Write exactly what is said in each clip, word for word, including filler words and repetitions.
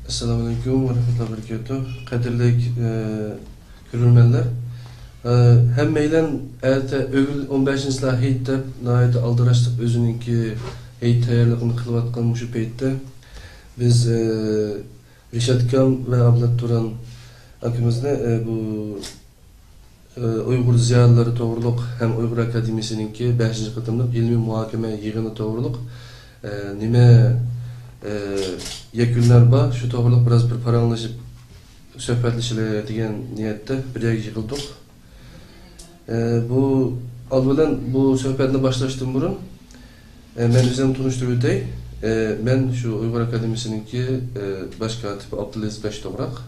ئەسسالامۇ ئەلەيكۇم ۋە رەھمەتۇللاھى ۋە بەرىكاتۇھ. قەدىرلىك، ئە، كۆرۈرمەنلەر، ئە، ھەممەيلەن ئەتە ئۆگۈل ئون بەشىنچى يىلى ھېيت دەپ ناھايىتى ئالدىراشلىق ئۆزىنىڭكى ھېيت تەييارلىقىنى قىلىۋاتقان مۇشۇ پەيتتە بىز، ئە، رىشات ئاكام ۋە ئابلەت تۇران ئاكىمىزنى، ئە، بۇ ئۇيغۇر زىيالىيلىرى توغرۇلۇق ھەم ئۇيغۇر ئاكادېمىيىسىنىڭكى بەشىنچى قېتىملىق ئىلمىي مۇھاكىمە يىغىنى توغرۇلۇق، ئە، نېمە، ئە، يەكۈنلەر بار، شۇ توغرۇلۇق بىراز بىر پاراڭلىشىپ سۆھبەتلىشىلى دېگەن نىيەتتە بىر يەرگە يىغىلدۇق. ئە، بۇ، ئالدى بىلەن بۇ سۆھبەتنى باشلاشتىن بۇرۇن، ئە، مەن ئۆزۈمنى تونۇشتۇرۇپ ئۆتەي. ئە، مەن شۇ ئۇيغۇر ئاكادېمىيىسىنىڭكى، ئە، باش كاتىپى ئابدۇلئەزىز بەشتوغراق.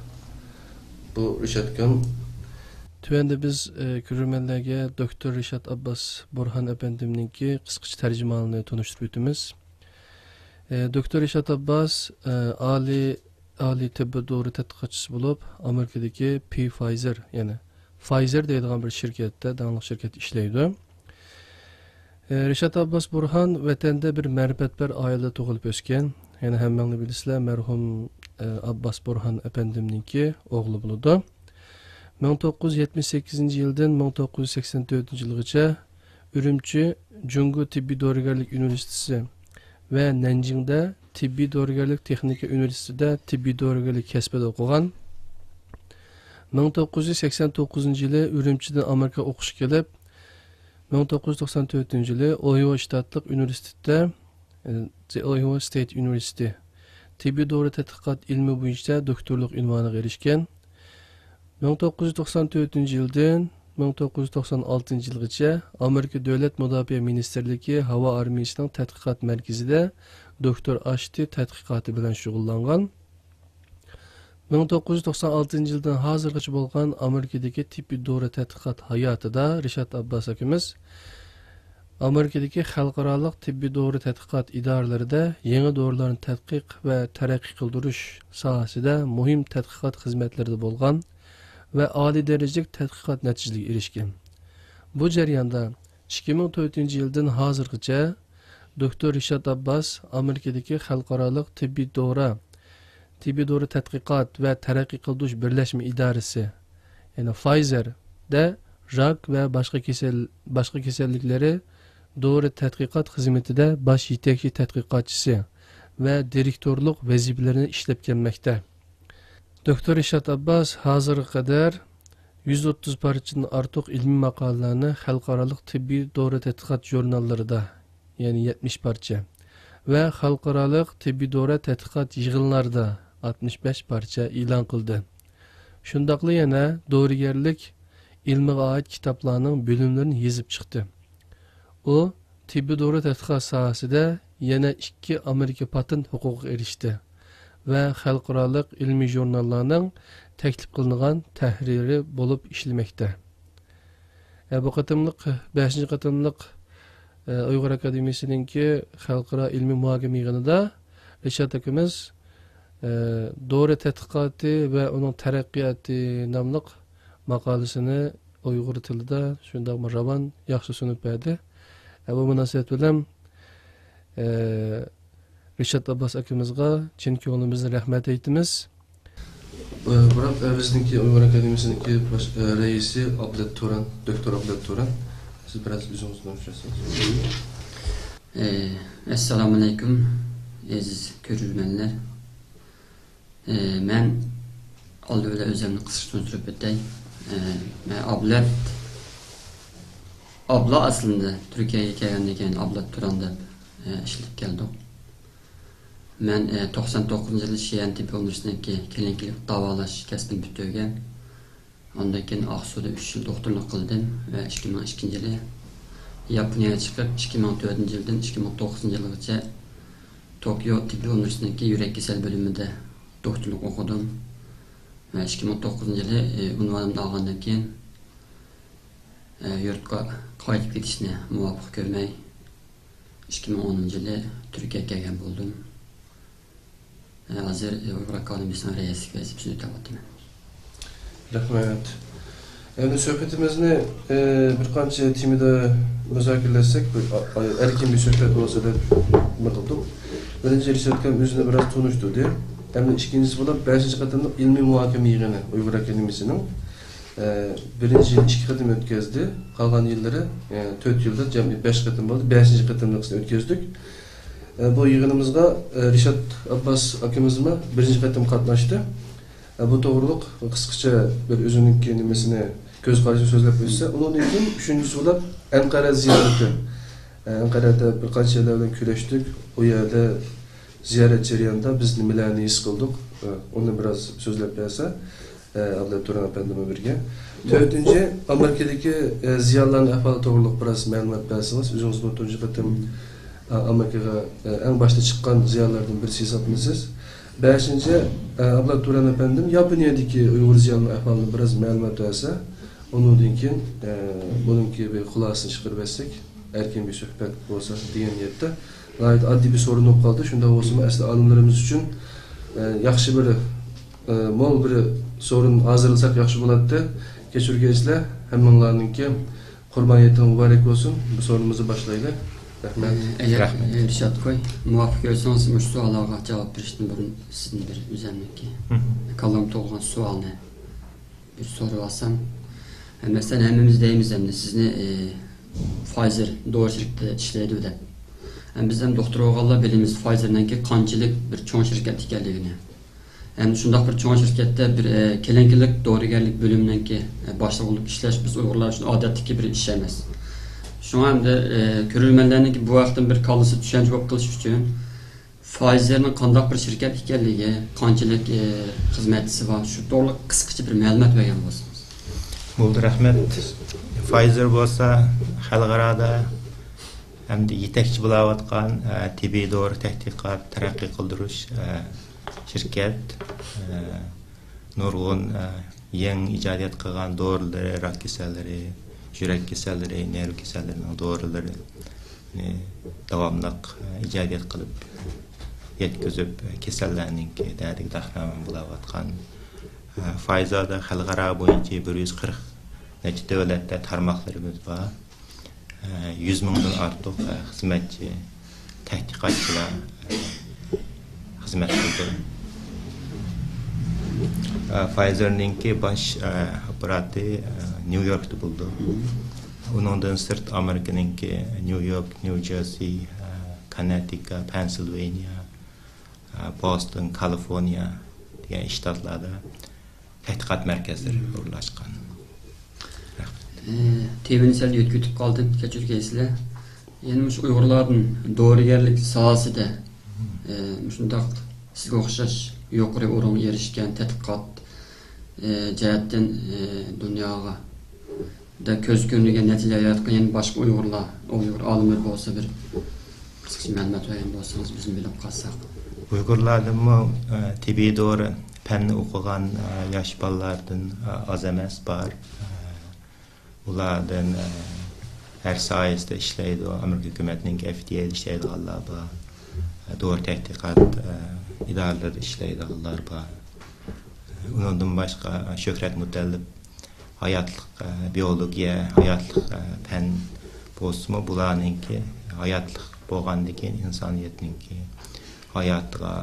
بۇ رىشات ئاكام. تۆۋەندە بىز، ئە، كۆرۈرمەنلەرگە دوكتور رىشات ئابباس بۇرھان ئەپەندىمنىڭكى قىسقىچە تەرجىمىھالىنى تونۇشتۇرۇپ ئۆتىمىز. ئە، دوكتور رىشات ئابباس، ئە، ئالىي، ئالىي تېببىي دورا تەتقىقاتچىسى بولۇپ، ئامېرىكىدىكى پىفايزېر، يەنى فايزېر دەيدىغان بىر شىركەتتە، داڭلىق شىركەتتە ئىشلەيدۇ. ئە، رىشات ئابباس بۇرھان ۋەتەندە بىر مەرىپەتپەر ئائىلىدە تۇغۇلۇپ ئۆسكەن. يەنە ھەممەڭلار بىلىسىلەر، مەرھۇم، ئە، ئابباس بۇرھان ئەپەندىمنىڭكى ئوغلى بولىدۇ. مىڭ توققۇز يۈز يەتمىش سەككىزىنچى يىلدىن مىڭ توققۇز يۈز سەكسەن تۆتىنچى يىلغىچە ئۈرۈمچى جۇڭگو تېببىي دورىگەرلىك ئۇنىۋېرسىتېتى ۋە نەنجىڭدە تېببىي دورىگەرلىك تېخنىكا ئۇنىۋېرسىتېتىدا تېببىي دورىگەرلىك كەسپىدە ئوقۇغان. مىڭ توققۇز يۈز سەكسەن توققۇزىنچى يىلى ئۈرۈمچىدىن ئامېرىكىغا ئوقۇشقا كېلىپ، مىڭ توققۇز يۈز توقسان تۆتىنچى يىلى ئوھىيو شتاتلىق ئۇنىۋېرسىتېتىدا، The Ohio State University، تېببىي دورا تەتقىقات ئىلمى بويىچە دوكتورلۇق ئۇنۋانىغا ئېرىشكەن. مىڭ توققۇز يۈز توقسان تۆتىنچى يىلدىن مىڭ توققۇز يۈز توقسان ئالتىنچى يىلغىچە ئامېرىكا دۆلەت مۇداپىئە مىنىستىرلىكى ھاۋا ئارمىيىسىنىڭ تەتقىقات مەركىزىدە دوكتور ئاشتى تەتقىقاتى بىلەن شۇغۇللانغان. مىڭ توققۇز يۈز توقسان ئالتىنچى يىلدىن ھازىرغىچە بولغان ئامېرىكىدىكى تېببىي دورا تەتقىقات ھاياتىدا رىشات ئابباس ئاكىمىز ئامېرىكىدىكى خەلقئارالىق تېببىي دورا تەتقىقات ئىدارىلىرىدە يېڭى دورىلارنى تەتقىق ۋە تەرەققىي قىلدۇرۇش ساھەسىدە مۇھىم تەتقىقات خىزمەتلىرىدە بولغان ۋە ئالىي دەرىجىلىك تەتقىقات نەتىجىلىرىگە ئېرىشكەن. بۇ جەرياندا ئىككى مىڭ تۆتىنچى يىلدىن ھازىرغىچە دوكتور رىشات ئابباس ئامېرىكىدىكى خەلقئارالىق تېببىي دورا، تېببىي دورا تەتقىقات ۋە تەرەققىي قىلدۇرۇش بىرلەشمە ئىدارىسى، يەنى فايزېردە راك ۋە باشقا كېسەل، باشقا كېسەللىكلىرى دورا تەتقىقات خىزمىتىدە باش يېتەكچى تەتقىقاتچىسى ۋە دىرېكتورلۇق ۋەزىپىلىرىنى ئىشلەپ كەلمەكتە. دوكتور رىشات ئابباس ھازىرغا قەدەر يۈز ئوتتۇز پارچىدىن ئارتۇق ئىلمىي ماقالىلەرنى خەلقئارالىق تېببىي دورا تەتقىقات ژۇرناللىرىدا، يەنى يەتمىش پارچە، ۋە خەلقئارالىق تېببىي دورا تەتقىقات يىغىنلاردا، ئاتمىش بەش پارچە، ئېلان قىلدى. شۇنداقلا يەنە دورىگەرلىك ئىلمىغا ئائىت كىتابلارنىڭ بۆلۈملىرىنى يېزىپ چىقتى. ئۇ تېببىي دورا تەتقىقات ساھەسىدە يەنە ئىككى ئامېرىكا پاتېنت ھوقۇقىغا ئېرىشتى ۋە خەلقئارالىق ئىلمىي ژۇرناللارنىڭ تەكلىپ قىلىنغان تەھرىرى بولۇپ ئىشلىمەكتە. ئە، بۇ قېتىملىق، بەشىنچى قېتىملىق، ئە، ئۇيغۇر ئاكادېمىيىسىنىڭكى خەلقئارا ئىلمىي مۇھاكىمە يىغىنىدا رىشات ئاكىمىز، ئە، دورا تەتقىقاتى ۋە ئۇنىڭ تەرەققىياتى ناملىق ماقالىسىنى ئۇيغۇر تىلىدا شۇنداقمۇ راۋان، ياخشى سۇنۇپ بەردى. ئە، بۇ مۇناسىۋەت بىلەن، ئە، رىشات ئابباس ئاكىمىزغا چىن كۆڭلىمىزدىن رەھمەت ئېيتىمىز. ئە، بۇرات، ئە، بىزنىڭكى ئۇيغۇر ئاكادېمىيىسىنىڭكى باش، ئە، رەئىسى ئابلەت تۇران، دوكتور ئابلەت تۇران. سىز بىراز ئۆزىڭىزنى تونۇشتۇرسىڭىز. ئە، ئەسسالامۇئەلەيكۇم، ئەزىز كۆرۈرمەنلەر. ئە، مەن ئالدى بىلەن ئۆزۈمنى قىسقىچە تونۇشتۇرۇپ ئۆتەي. ئە، مەن ئابلەت، ئابلا ئەسلىندە تۈركىيەگە كەلگەندىن كېيىن ئابلەت تۇران دەپ، ئە، ئىشلىتىپ كەلدۇق. مەن، ئە، توقسان توققۇزىنچى يىلى شيەن تېببىي ئۇنىۋېرسىتېتىنىڭكى كلىنىكىلىق داۋالاش كەسپىنى پۈتتۈرگەن. ئاندىن كېيىن ئاقسۇدا ئۈچ يىل دوختۇرلۇق قىلدىم ۋە ئىككى مىڭ ئىككىنچى يىلى ياپونىيەگە چىقىپ، ئىككى مىڭ تۆتىنچى يىلدىن ئىككى مىڭ توققۇزىنچى يىلغىچە توكيو تېببىي ئۇنىۋېرسىتېتىنىڭكى يۈرەك كېسەل بۆلۈمىدە دوختۇرلۇق ئوقۇدۇم. ۋە ئىككى مىڭ توققۇزىنچى يىلى، ئى، ئۇنۋانىمنى ئالغاندىن كېيىن، ئى، يۇرتقا قايتىپ كېتىشنى مۇۋاپىق كۆرمەي، ئىككى مىڭ ئونىنچى يىلى تۈركىيەگە كەلگەن بولدۇم. ئى، ھازىر، ئى، ئۇيغۇر ئاكادېمىيىسىنىڭ رەئىسلىك ۋەزىپىسىنى ئۆتەۋاتىمەن. رەھمەت. ئەمدى سۆھبىتىمىزنى، ئى، بىر قانچە تېمىدا مۇزاكىرىلەشسەك، بىر ئا-، ئا-، ئەركىن بىر سۆھبەت بولسا دەپ نېمە قىلدۇق. بىرىنچى، رىشات ئاكام ئۆزىنى بىراز تونۇشتۇردى. ھەمدە ئىككىنچىسى بولۇپ بەشىنچى قېتىملىق ئىلمىي مۇھاكىمە يىغىنى ئۇيغۇر ئاكادېمىيىسىنىڭ، ئە، بىرىنچى يىلى ئىككى قېتىم ئۆتكەزدى. قالغان يىللىرى، ئە، تۆت يىلدا جەمئىي بەش قېتىم بولدى. بەشىنچى قېتىملىقىنى ئۆتكەزدۇك. ئە، بۇ يىغىنىمىزغا، ئە، رىشات ئابباس ئاكىمىزمۇ بىرىنچى قېتىم قاتناشتى. ئە، بۇ توغرۇلۇق قىسقىچە بىر ئۆزىنىڭكى نېمىسىنى، كۆز قارىشىنى سۆزلەپ ئۆتسە، ئۇنىڭدىن كېيىن ئۈچىنچىسى بولۇپ ئەنقەرە زىيارىتى. ئە، ئەنقەرەدە بىر قانچە يەرلەر بىلەن كۆرۈشتۇق. ئۇ يەردە زىيارەت جەريانىدا بىز نېمىلەرنى ھېس قىلدۇق؟ ئە، ئۇنى بىراز سۆزلەپ بەرسە، ئە، ئابلەت تۇران ئەپەندىمۇ بىرگە. تۆتىنچى، ئامېرىكىدىكى، ئە، زىيالىيلارنىڭ ئەھۋالى توغرۇلۇق بىراز مەلۇمات بەرسىڭىز. ئۆزىڭىزمۇ تۇنجى قېتىم، ئە، ئامېرىكىغا، ئە، ئەڭ باشتا چىققان زىيالىيلاردىن بىرسى ھېسابلىنىسىز. بەشىنچى، ئە، ئابلەت تۇران ئەپەندىم ياپونىيەدىكى ئۇيغۇر زىيالىيلىرىنىڭ ئەھۋالىنى بىراز مەلۇمات بەرسە، ئۇنىڭدىن كېيىن، ئە، بۇنىڭكى بىر خۇلاسىسىنى چىقىرىۋەتسەك، ئەركىن بىر سۆھبەت بولسا دېگەن نىيەتتە. ناھايىتى ئاددىي بىر سورۇن بولۇپ قالدى. شۇنداق بولسىمۇ، ئەسلى ئالىملىرىمىز ئۈچۈن، ئە، ياخشى بىر، ئە، مول بىر سورۇن ھازىرلىساق ياخشى بولاتتى. كەچۈرگەيسىلەر، ھەممىڭلارنىڭكى قۇربان ھېيتىڭ مۇبارەك بولسۇن. بۇ سورۇنىمىزنى باشلايلى. رەھمەت. ئە، ئەگەر، رەھمەت. ئە، رىشات كوي، مۇۋاپىق كۆرسىڭىز، مۇشۇ سوئاللارغا جاۋاب بېرىشتىن بۇرۇن سىزدىن بىر ئۆزۈمنىڭكى مم. كاللامدا تۇغۇلغان سوئالنى بىر سورىۋالسام، مەسىلەن، ھەممىمىز دەيمىز ئەمدى سىزنى، ئى، فايزېر دورا شىركىتىدە ئىشلەيدۇ دەپ. ئەمدى بىز ھەم دوختۇر بولغانلار بىلىمىز فايزېرنىڭكى قانچىلىك بىر چوڭ شىركەت ئىكەنلىكىنى. ئەمدى شۇنداق بىر چوڭ شىركەتتە بىر، ئى، كېلىنكىلىك دورىگەرلىك بۆلۈمىنىڭكى، ئى، باشلىقى بولۇپ ئىشلەش بىز ئۇيغۇرلار ئۈچۈن ئادەتتىكى بىر ئىش ئەمەس. شۇڭا ئەمدى، ئى، كۆرۈرمەنلەرنىڭكى بۇ ھەقتىن بىر كاللىسى چۈشەنچە بولۇپ قېلىش ئۈچۈن، فايزېرنىڭ قانداق بىر شىركەت ئىكەنلىكى، قانچىلىك، ئى، خىزمەتچىسى بار، شۇ توغرىلىق قىسقىچە بىر مەلۇمات بەرگەن بولسىڭىز. بولدى، رەھمەت. فايزېر بولسا خەلقئارادا ھەمدە يېتەكچى بولاۋاتقان، ئە، تېببىي دورا تەتقىقات، تەرەققىي قىلدۇرۇش، ئە، شىركەت. ئە، نۇرغۇن، ئە، يېڭى ئىجادىيەت قىلغان دورىلىرى، راك كېسەللىرى، يۈرەك كېسەللىرى، نېرۋا كېسەللىرىنىڭ دورىلىرىنى داۋاملىق، ئە، ئىجادىيەت قىلىپ يەتكۈزۈپ، ئە، كېسەللەرنىڭكى دەردىگە دەرمان بولاۋاتقان، ئە، فايزېردا خەلقئارا بويىچە بىر يۈز قىرىق نەچچە دۆلەتتە تارماقلىرىمىز بار. ئە، يۈز مىڭدىن ئارتۇق، ئە، خىزمەتچى، تەتقىقاتچىلار، ئە، خىزمەت قىلىدۇ. ئە، فايزېرنىڭكى باش، ئە، ئاپپاراتى، ئە، نيۇ يوركتا بولىدۇ. ئۇنىڭدىن سىرت ئامېرىكىنىڭكى نيۇ يورك، نيۇ جېرسى، ئە، كوننېتىكا، پېنسىلۋانىيە، ئە، بوستون، كالىفورنىيە دېگەن شتاتلاردا تەتقىقات مەركەزلىرى ئورۇنلاشقان. رەھمەت. ئى، تېمىنى سەل يۆتكىۋېتىپ قالدىم، كەچۈرگەيسىلەر. يەنە مۇشۇ ئۇيغۇرلاردىن دورىگەرلىك ساھەسىدە، ئى، مۇشۇنداق سىزگە ئوخشاش يۇقىرى ئورۇنغا ئېرىشكەن تەتقىقات، ئى، جەھەتتىن، ئى، دۇنياغا دە كۆز كۆرمىگەن نەتىجىلەر ياراتقان يەنە باشقا ئۇيغۇرلار، ئۇيغۇر ئالىملىرى بولسا بىر قىسقىچە مەلۇمات بەرگەن بولسىڭىز، بىزمۇ بىلىپ قالساق. ئۇيغۇرلاردىنمۇ، ئە، تېببىي دورا پەننى ئوقۇغان، ئە، ياش بالىلاردىن، ئە، ئاز ئەمەس بار. ئە، ئۇلاردىن، ئە، ھەر ساھەسىدە ئىشلەيدۇ. ئامېرىكا ھۆكۈمەتنىڭ ئېف دى ئەيدا ئىشلەيدىغانلار بار. ئە، دورا تەتقىقات، ئە، ئىدارىلىرىدە ئىشلەيدىغانلار بار. ئۇنىڭدىن باشقا، ئە، شۆھرەت مۇتەللىپ ھاياتلىق، ئە، بىئولوگىيە، ھاياتلىق، ئە، پەن بولسىمۇ، بۇلارنىڭكى ھاياتلىق بولغاندىن كېيىن ئىنسانىيەتنىڭكى ھاياتىغا،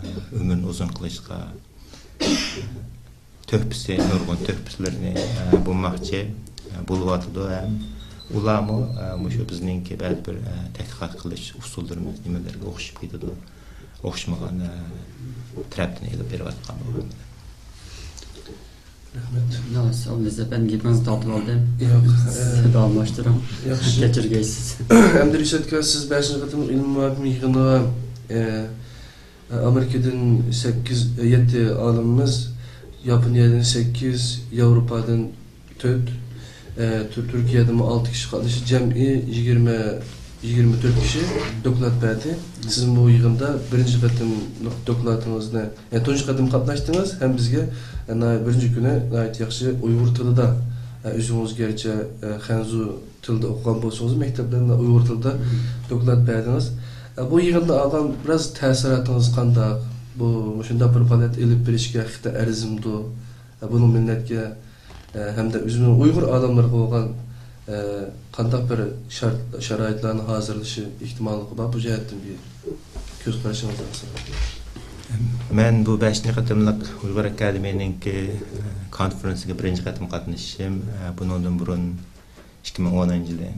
ئە، ئۆمرىنى ئۇزۇن قىلىشقا، ئە، تۆھپىسى، نۇرغۇن تۆھپىلىرىنى، ئە، بولماقچى، ئە، بولۇۋاتىدۇ ھەم ئۇلارمۇ، ئە، مۇشۇ بىزنىڭكى بەزى بىر، ئە، تەتقىقات قىلىش ئۇسۇللىرىمىز، نېمىلىرىگە ئوخشىشىپ كېتىدۇ. ئوخشىمىغان، ئە، تەرەپتىن ئېلىپ بېرىۋاتقان بولغان. رەھمەت. ياق، ساۋ بولۇڭ، ئەپەندىم، گېپىڭىزنى تارتىپ ئالدىم. ياق، سىز ئە، داۋاملاشتۇرۇڭ. ياخشى. كەچۈرگەيسىز. ئەمدى رىشات ئاكا، سىز بەشىنچى قېتىملىق ئىلمىي مۇھاكىمە يىغىنىغا، ئە، ئامېرىكىدىن سەككىز، يەتتە ئالىمىمىز، ياپونىيەدىن سەككىز، ياۋروپادىن تۆت، ئە، تۈر-، تۈركىيەدىنمۇ ئالتە كىشى قاتنىشىپ، جەمئىي يىگىرمە، يىگىرمە تۆت كىشى دوكلات بەردى. سىزمۇ بۇ يىغىندا بىرىنچى قېتىملىق دوكلاتىڭىزنى، يەنى تۇنجى قېتىم قاتناشتىڭىز ھەم بىزگە، ئە، ناھايىتى بىرىنچى كۈنى ناھايىتى ياخشى ئۇيغۇر تىلىدا، ئە، ئۆزىڭىز گەرچە، ئە، خەنزۇ تىلدا ئوقۇغان بولسىڭىزمۇ، مەكتەپلەردە ئۇيغۇر تىلىدا دوكلات بەردىڭىز. ئە، بۇ يىغىندا ئالغان بىراز تەسىراتىڭىز قانداق؟ بۇ، مۇشۇنداق بىر پائالىيەت ئېلىپ بېرىشكە ھەقىقەتەن ئەرزىمدۇ؟ ئە، بۇنىڭ مىللەتكە، ئە، ھەمدە ئۆزىمىزنىڭ ئۇيغۇر ئالىملىرىغا بولغان، ئە، قانداق بىر شارت-، شارائىتلارنى ھازىرلىشى ئېھتىماللىقى بار؟ بۇ جەھەتتىن بىر كۆز قارىشىڭىزنى ئالساق. ئە، مەن بۇ بەشىنچى قېتىملىق ئۇيغۇر ئاكادېمىيىنىڭكى، ئە، كونفېرېنسىغا بىرىنچى قېتىم قاتنىشىشىم. ئە، بۇنىڭدىن بۇرۇن ئىككى مىڭ ئونىنچى يىلى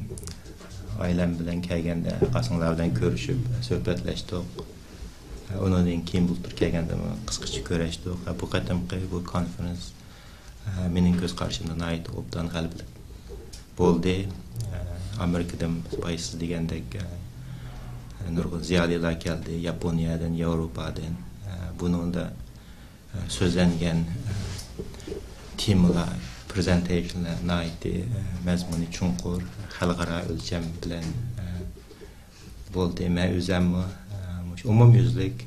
ئائىلەم بىلەن كەلگەندە، قاسىڭلار بىلەن كۆرۈشۈپ، سۆھبەتلەشتۇق. ئە، ئۇنىڭدىن كېيىن بۇلتۇر كەلگەندىمۇ قىسقىچە كۆرۈشتۇق. ئە، بۇ قېتىمقى بۇ كونفېرېنس، ئە، مېنىڭ كۆز قارىشىمدا ناھايىتى ئوبدان غەلىبىلىك بولدى. ئە، ئامېرىكىدىن بايا سىز دېگەندەك، ئە، نۇرغۇن زىيالىيلار كەلدى، ياپونىيەدىن، ياۋروپادىن. ئە، بۇنىڭدا، ئە، سۆزلەنگەن، ئە، تېمىلار، پرېزېنتېيشنلار ناھايىتى، ئە، مەزمۇنى چوڭقۇر، خەلقئارا ئۆلچەم بىلەن، ئە، بولدى. مەن ئۆزەممۇ، ئە، مۇشۇ ئومۇميۈزلۈك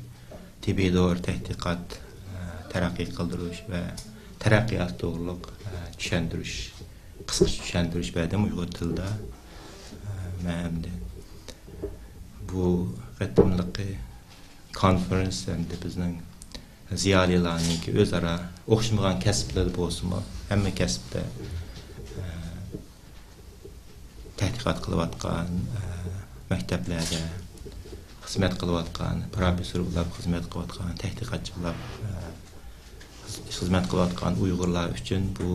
تېببىي دورا تەتقىقات، ئە، تەرەققىي قىلدۇرۇش ۋە تەرەققىيات توغرۇلۇق، ئە، چۈشەندۈرۈش، قىسقىچە چۈشەندۈرۈش بەردىم ئۇيغۇر تىلىدا. ئە، مەن ئەمدى بۇ قېتىملىقى كونفېرېنس ئەمدى بىزنىڭ زىيالىيلارنىڭكى ئۆزئارا ئوخشىمىغان كەسىپلەردە بولسىمۇ، ھەممە كەسىپتە، ئە، تەتقىقات قىلىۋاتقان، ئە، مەكتەپلەردە خىزمەت قىلىۋاتقان، پروفېسسور بولۇپ خىزمەت قىلىۋاتقان، تەتقىقاتچى بولۇپ، ئە، خىز-، خىزمەت قىلىۋاتقان ئۇيغۇرلار ئۈچۈن بۇ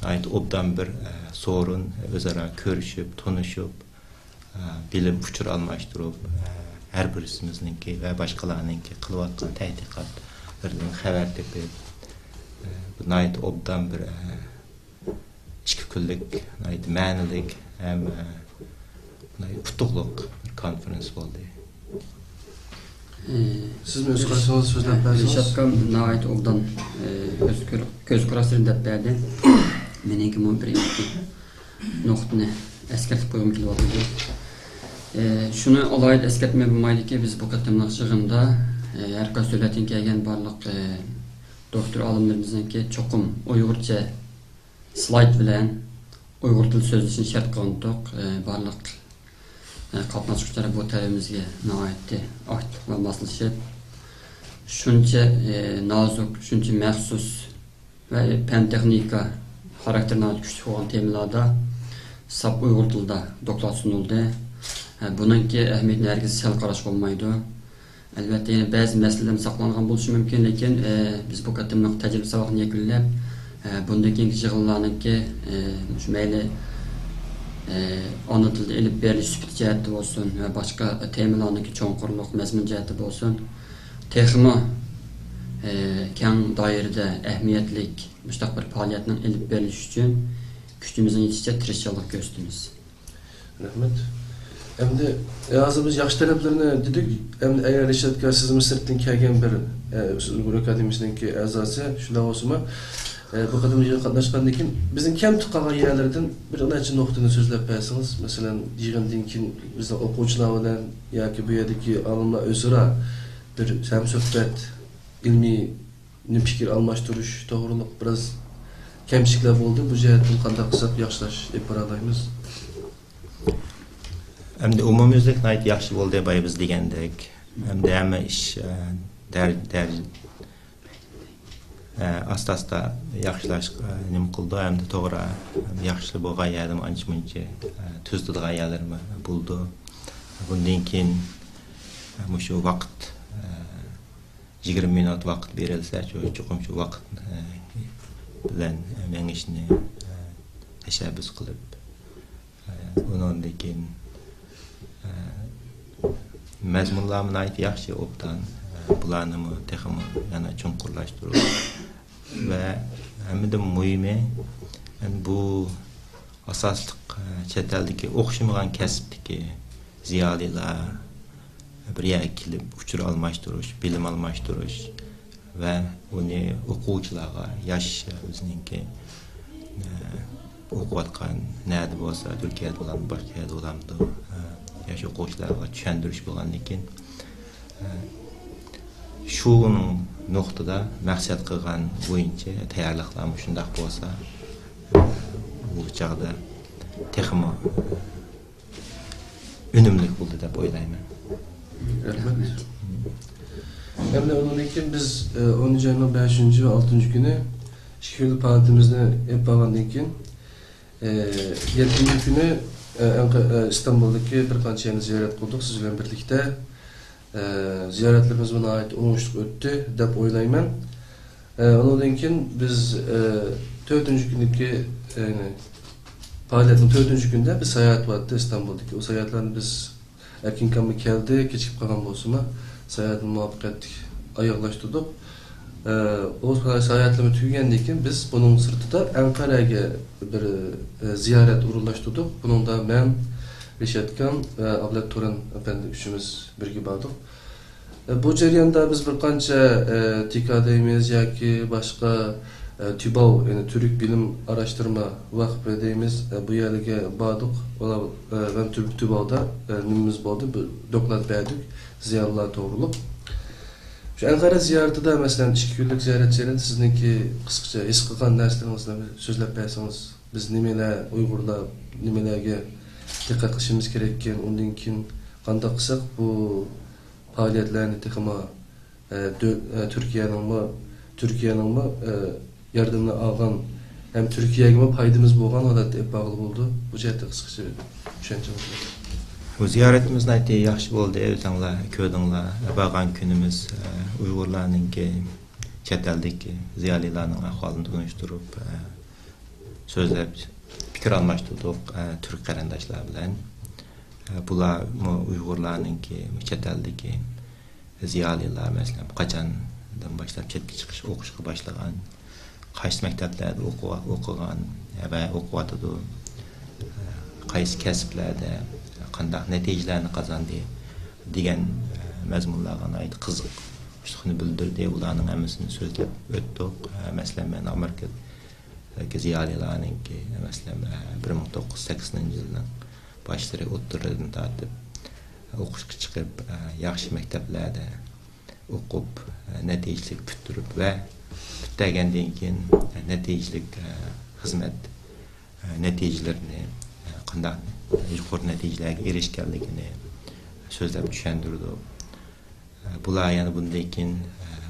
ناھايىتى ئوبدان بىر، ئە، سورۇن، ئۆزئارا كۆرۈشۈپ، تونۇشۇپ، ئە، بىلىم، ئۇچۇر ئالماشتۇرۇپ، ئە، ھەر بىرسىمىزنىڭكى ۋە باشقىلارنىڭكى قىلىۋاتقان تەتقىقاتلىرىدىن خەۋەر تېپىپ، ئە، بۇ ناھايىتى ئوبدان بىر، ئە، ئىككى كۈنلۈك ناھايىتى مەنىلىك ھەم، ئە، ناھايىتى ئۇتۇقلۇق بىر كونفېرېنس بولدى. ئى، سىزمۇ ئۆز قارىشىڭىزنى سۆزلەپ بەرسىڭىز. رىشاتكام ناھايىتى ئوبدان، ئى، ئۆز كۆر-، كۆز قاراشلىرىنى دەپ بەردى. مېنىڭكىمۇ بىر ئىككى نۇقتىنى ئەسكەرتىپ قويغۇم كېلىۋاتىدۇ. ئى، شۇنى ئالاھىدە ئەسكەرتمەي بولمايدۇكى، بىز بۇ قېتىملىق يىغىندا، ئى، ھەر قايسى دۆلەتتىن كەلگەن بارلىق، ئى، دوكتور ئالىملىرىمىزنىڭكى چوقۇم ئۇيغۇرچە سلايد بىلەن ئۇيغۇر تىلى سۆزلىشىنى شەرت قىلغانتۇق. ئى، بارلىق، ئى، قاتناشقۇچىلار بۇ تەلىپىمىزگە ناھايىتى ئاكتىپ ۋە ماسلىشىپ، شۇنچە، ئى، نازۇك، شۇنچە مەخسۇس ۋە پەن تېخنىكا خاراكتېرى ناھايىتى كۈچلۈك بولغان تېمىلاردا ساپ ئۇيغۇر تىلىدا دوكلات سۇنۇلدى. ئى، بۇنىڭكى ئەھمىيىتىنى ھەرگىز سەل قاراشقا بولمايدۇ. ئەلۋەتتە، يەنە بەزى مەسىلىلەر ساقلانغان بولۇشى مۇمكىن، لېكىن، ئە، بىز بۇ قېتىملىق تەجرىبە ساۋاقنى يەكۈنلەپ، ئە، بۇندىن كېيىنكى يىغىنلارنىڭكى، ئە، مۇشۇ مەيلى، ئە، ئانا تىلدا ئېلىپ بېرىلىش سۈپىتى جەھەتتە بولسۇن ۋە باشقا تېمىلارنىڭكى چوڭقۇرلۇق، مەزمۇن جەھەتتە بولسۇن، تېخىمۇ، ئە، كەڭ دائىرىدە ئەھمىيەتلىك مۇشۇنداق بىر پائالىيەتنىڭ ئېلىپ بېرىلىشى ئۈچۈن كۈچىمىزنىڭ يېتىشىچە تىرىشچانلىق كۆرسىتىمىز. رەھمەت. ئەمدى، ئە، ھازىر بىز ياخشى تەرەپلىرىنى دېدۇق. ئەمدى ئەگەر رىشات ئاكا سىزمۇ سىرتتىن كەلگەن بىر، ئە، سىز ئۇيغۇر ئاكادېمىيىسىنىڭكى ئەزاسى، شۇنداق بولسىمۇ، ئە، بۇ قېتىم يىغىنغا قاتناشقاندىن كېيىن بىزنىڭ كەمتۈك قالغان يەرلىرىدىن بىر نەچچە نۇقتىنى سۆزلەپ بەرسىڭىز. مەسىلەن، يىغىندىن كېيىن بىزنىڭ ئوقۇغۇچىلار بىلەن ياكى بۇ يەردىكى ئالىملار ئۆزئارا بىر ھەمسۆھبەت، ئىلمىي پىكىر ئالماشتۇرۇش توغرۇلۇق بىراز كەمچىلىكلەر بولدى. بۇ جەھەتتىن قانداق قىلساق ياخشىلاش ئېلىپ بارالايمىز؟ ئەمدى ئومۇميۈزلۈك ناھايىتى ياخشى بولدى، بايا بىز دېگەندەك. ئەمدى ھەممە ئىش، ئە، دەر-، دەر-، ئە، ئاستا-ئاستا ياخشىلاش، ئە، نېمە قىلىدۇ، ئەمدى توغرا، ئەمدى ياخشى بولغان يەردىمۇ ئانچە-مۇنچە، ئە، تۈزىتىدىغان يەرلىرىمۇ بولىدۇ. بۇندىن كېيىن، ئە، مۇشۇ ۋاقىت، ئە، يىگىرمە مىنۇت ۋاقىت بېرىلسە، شۇ چوقۇم شۇ ۋاقىت، ئە، بىلەن مېڭىشنى، ئە، تەشەببۇس قىلىپ، ئە، ئۇنىڭدىن كېيىن، ئە، مەزمۇنلارمۇ ناھايىتى ياخشى، ئوبدان، ئە، بۇلارنىمۇ تېخىمۇ يەنە چوڭقۇرلاشتۇرۇپ ۋە ھەممىدىن مۇھىمى، يەنى بۇ ئاساسلىق، ئە، چەت ئەلدىكى ئوخشىمىغان كەسىپتىكى زىيالىيلار بىر يەرگە كېلىپ ئۇچۇر ئالماشتۇرۇش، بىلىم ئالماشتۇرۇش ۋە ئۇنى ئوقۇغۇچىلارغا، ياش بىزنىڭكى، ئە، ئوقۇۋاتقان نەدە بولسا، تۈركىيەدە بولامدۇ، باشقا يەردە بولامدۇ، ئە، ياش ئوقۇغۇچىلارغا چۈشەندۈرۈش بولغاندىن كېيىن، ئە، شۇ نۇقتىدا مەقسەت قىلغان بويىچە تەييارلىقلارمۇ شۇنداق بولسا، ئە، بۇ چاغدا تېخىمۇ ئۈنۈملۈك بولدى دەپ ئويلايمەن. رەھمەت. ئەمدى ئۇنىڭدىن كېيىن بىز، ئە، ئونىنچى ئاينىڭ بەشىنچى ۋە ئالتىنچى كۈنى ئىككى كۈنلۈك پائالىيىتىمىزنى ئېلىپ بارغاندىن كېيىن، ئە، يەتتىنچى كۈنى، ئە، ئەنق-، ئە، ئىستانبۇلدىكى بىر قانچە يەرنى زىيارەت قىلدۇق سىز بىلەن بىرلىكتە. ئە، زىيارەتلىرىمىزمۇ ناھايىتى ئوڭۇشلۇق ئۆتتى دەپ ئويلايمەن. ئە، ئۇنىڭدىن كېيىن بىز، ئە، تۆتىنچى كۈنىدىكى، يەنى پائالىيەتنىڭ تۆتىنچى كۈنىدە بىز ساياھەت بارتتى ئىستانبۇلدىكى. ئۇ ساياھەتلەرنى بىز ئەركىن ئاكاممۇ كەلدى، كېچىكىپ قالغان بولسىمۇ، ساياھەتنى مۇۋەپپەقىيەتلىك ئاياغلاشتۇردۇق. ئە، ئۇ ساياھەتلىرىمىز تۈگىگەندىن كېيىن بىز بۇنىڭ سىرتىدا ئەنقەرەگە بىر، ئە، زىيارەت ئورۇنلاشتۇردۇق. بۇنىڭدا مەن، رىشات ئاكام ۋە ئابلەت تۇران ئەپەندى ئۈچىمىز بىرگە باردۇق. ئە، بۇ جەرياندا بىز بىر قانچە، ئە، تىكا دەيمىز ياكى باشقا، ئە، تۈباۋ، يەنى تۈرك بىلىم ئاراشتۇرما ۋەقپى دەيمىز، ئە، بۇ يەرلەرگە باردۇق. ئۇلار، ئە، ۋە تۈرك تۈباۋدا، ئە، نېمىمىز بولدى، بىر دوكلات بەردۇق زىيالىيلار توغرۇلۇق. شۇ ئەنقەرە زىيارىتىدە، مەسىلەن، ئىككى كۈنلۈك زىيارەت جەريانىدا سىزنىڭكى قىسقىچە ھېس قىلغان نەرسىلىرىڭىزنى سۆزلەپ بەرسىڭىز، بىز نېمىلەر، ئۇيغۇرلار نېمىلەرگە دىققەت قىلىشىمىز كېرەككەن، ئۇندىن كېيىن قانداق قىلساق بۇ پائالىيەتلەرنى تېخىمۇ، ئە، دۆ-، ئە، تۈركىيەنىڭمۇ، تۈركىيەنىڭمۇ، ئە، ياردىمىنى ئالغان ھەم تۈركىيەگىمۇ پايدىمىز بولغان ھالەتتە ئېلىپ بارغىلى بولىدۇ. بۇ جەھەتتە قىسقىچە چۈشەنچىڭىزنى. بۇ زىيارىتىمىز ناھايىتى ياخشى بولدى. ئۆزۈڭلار كۆردۈڭلار. بارغان كۈنىمىز، ئە، ئۇيغۇرلارنىڭكى چەت ئەلدىكى زىيالىيلارنىڭ ئەھۋالىنى تونۇشتۇرۇپ، ئە، سۆزلەپ، پىكىر ئالماشتۇردۇق، ئە، تۈرك قېرىنداشلار بىلەن. ئە، بۇلارمۇ ئۇيغۇرلارنىڭكى چەت ئەلدىكى زىيالىيلار، مەسىلەن، قاچاندىن باشلاپ چەتكە چىقىش، ئوقۇشقا باشلىغان، قايسى مەكتەپلەردە ئوقۇ-، ئوقۇغان ۋە ئوقۇۋاتىدۇ، قايسى كەسىپلەردە قانداق نەتىجىلەرنى قازاندى دېگەن مەزمۇنلارغا ناھايىتى قىزىقچىلىقنى بىلدۈردى. ئۇلارنىڭ ھەممىسىنى سۆزلەپ ئۆتتۇق. مەسىلەن، مەن ئامېرىكىدىكى زىيالىيلارنىڭكى، مەسىلەن، بىر مىڭ توققۇز يۈز سەكسىنىنچى يىلنىڭ باشلىرى، ئوتتۇرىدىن تارتىپ ئوقۇشقا چىقىپ، ياخشى مەكتەپلەردە ئوقۇپ، نەتىجىلىك پۈتتۈرۈپ ۋە پۈتتۈرگەندىن كېيىن نەتىجىلىك خىزمەت نەتىجىلىرىنى، قانداق يۇقىرى نەتىجىلەرگە ئېرىشكەنلىكىنى سۆزلەپ چۈشەندۈردۇق. بۇلار يەنە بۇندىن كېيىن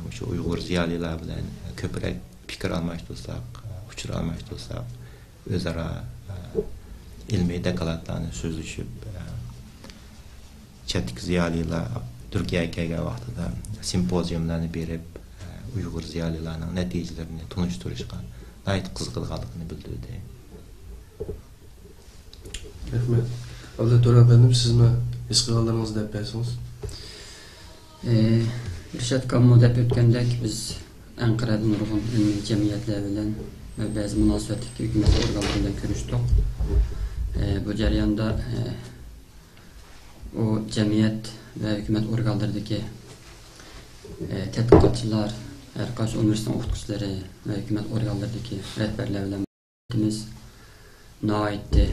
مۇشۇ ئۇيغۇر زىيالىيلار بىلەن كۆپرەك پىكىر ئالماشتۇرساق، ئۇچۇر ئالماشتۇرساق، ئۆزئارا، ئە، ئىلمىي دوكلاتلارنى سۆزلىشىپ، ئە، چەتتىكى زىيالىيلار تۈركىيەگە كەلگەن ۋاقتىدا سىمپوزىيۇملارنى بېرىپ، ئە، ئۇيغۇر زىيالىيلارنىڭ نەتىجىلىرىنى تونۇشتۇرۇشقا ناھايىتى قىزىقىدىغانلىقىنى بىلدۈردى. رەھمەت. ئابلەت تۇران ئەپەندىم، سىزمۇ ھېس قىلغانلىرىڭىزنى دەپ بەرسىڭىز. ئى، رىشات ئاكاممۇ دەپ ئۆتكەندەك، بىز ئەنقەرەدە نۇرغۇن ئىلمىي جەمئىيەتلەر بىلەن ۋە بەزى مۇناسىۋەتلىك ھۆكۈمەت ئورگانلىرى بىلەن كۆرۈشتۇق. ئى، بۇ جەرياندا، ئى، ئۇ جەمئىيەت ۋە ھۆكۈمەت ئورگانلىرىدىكى، ئى، تەتقىقاتچىلار، ھەر قايسى ئۇنىۋېرسىتېتنىڭ ئوقۇتقۇچىلىرى ۋە ھۆكۈمەت ئورگانلىرىدىكى رەھبەرلەر بىلەن مۇناسىۋىتىمىز ناھايىتى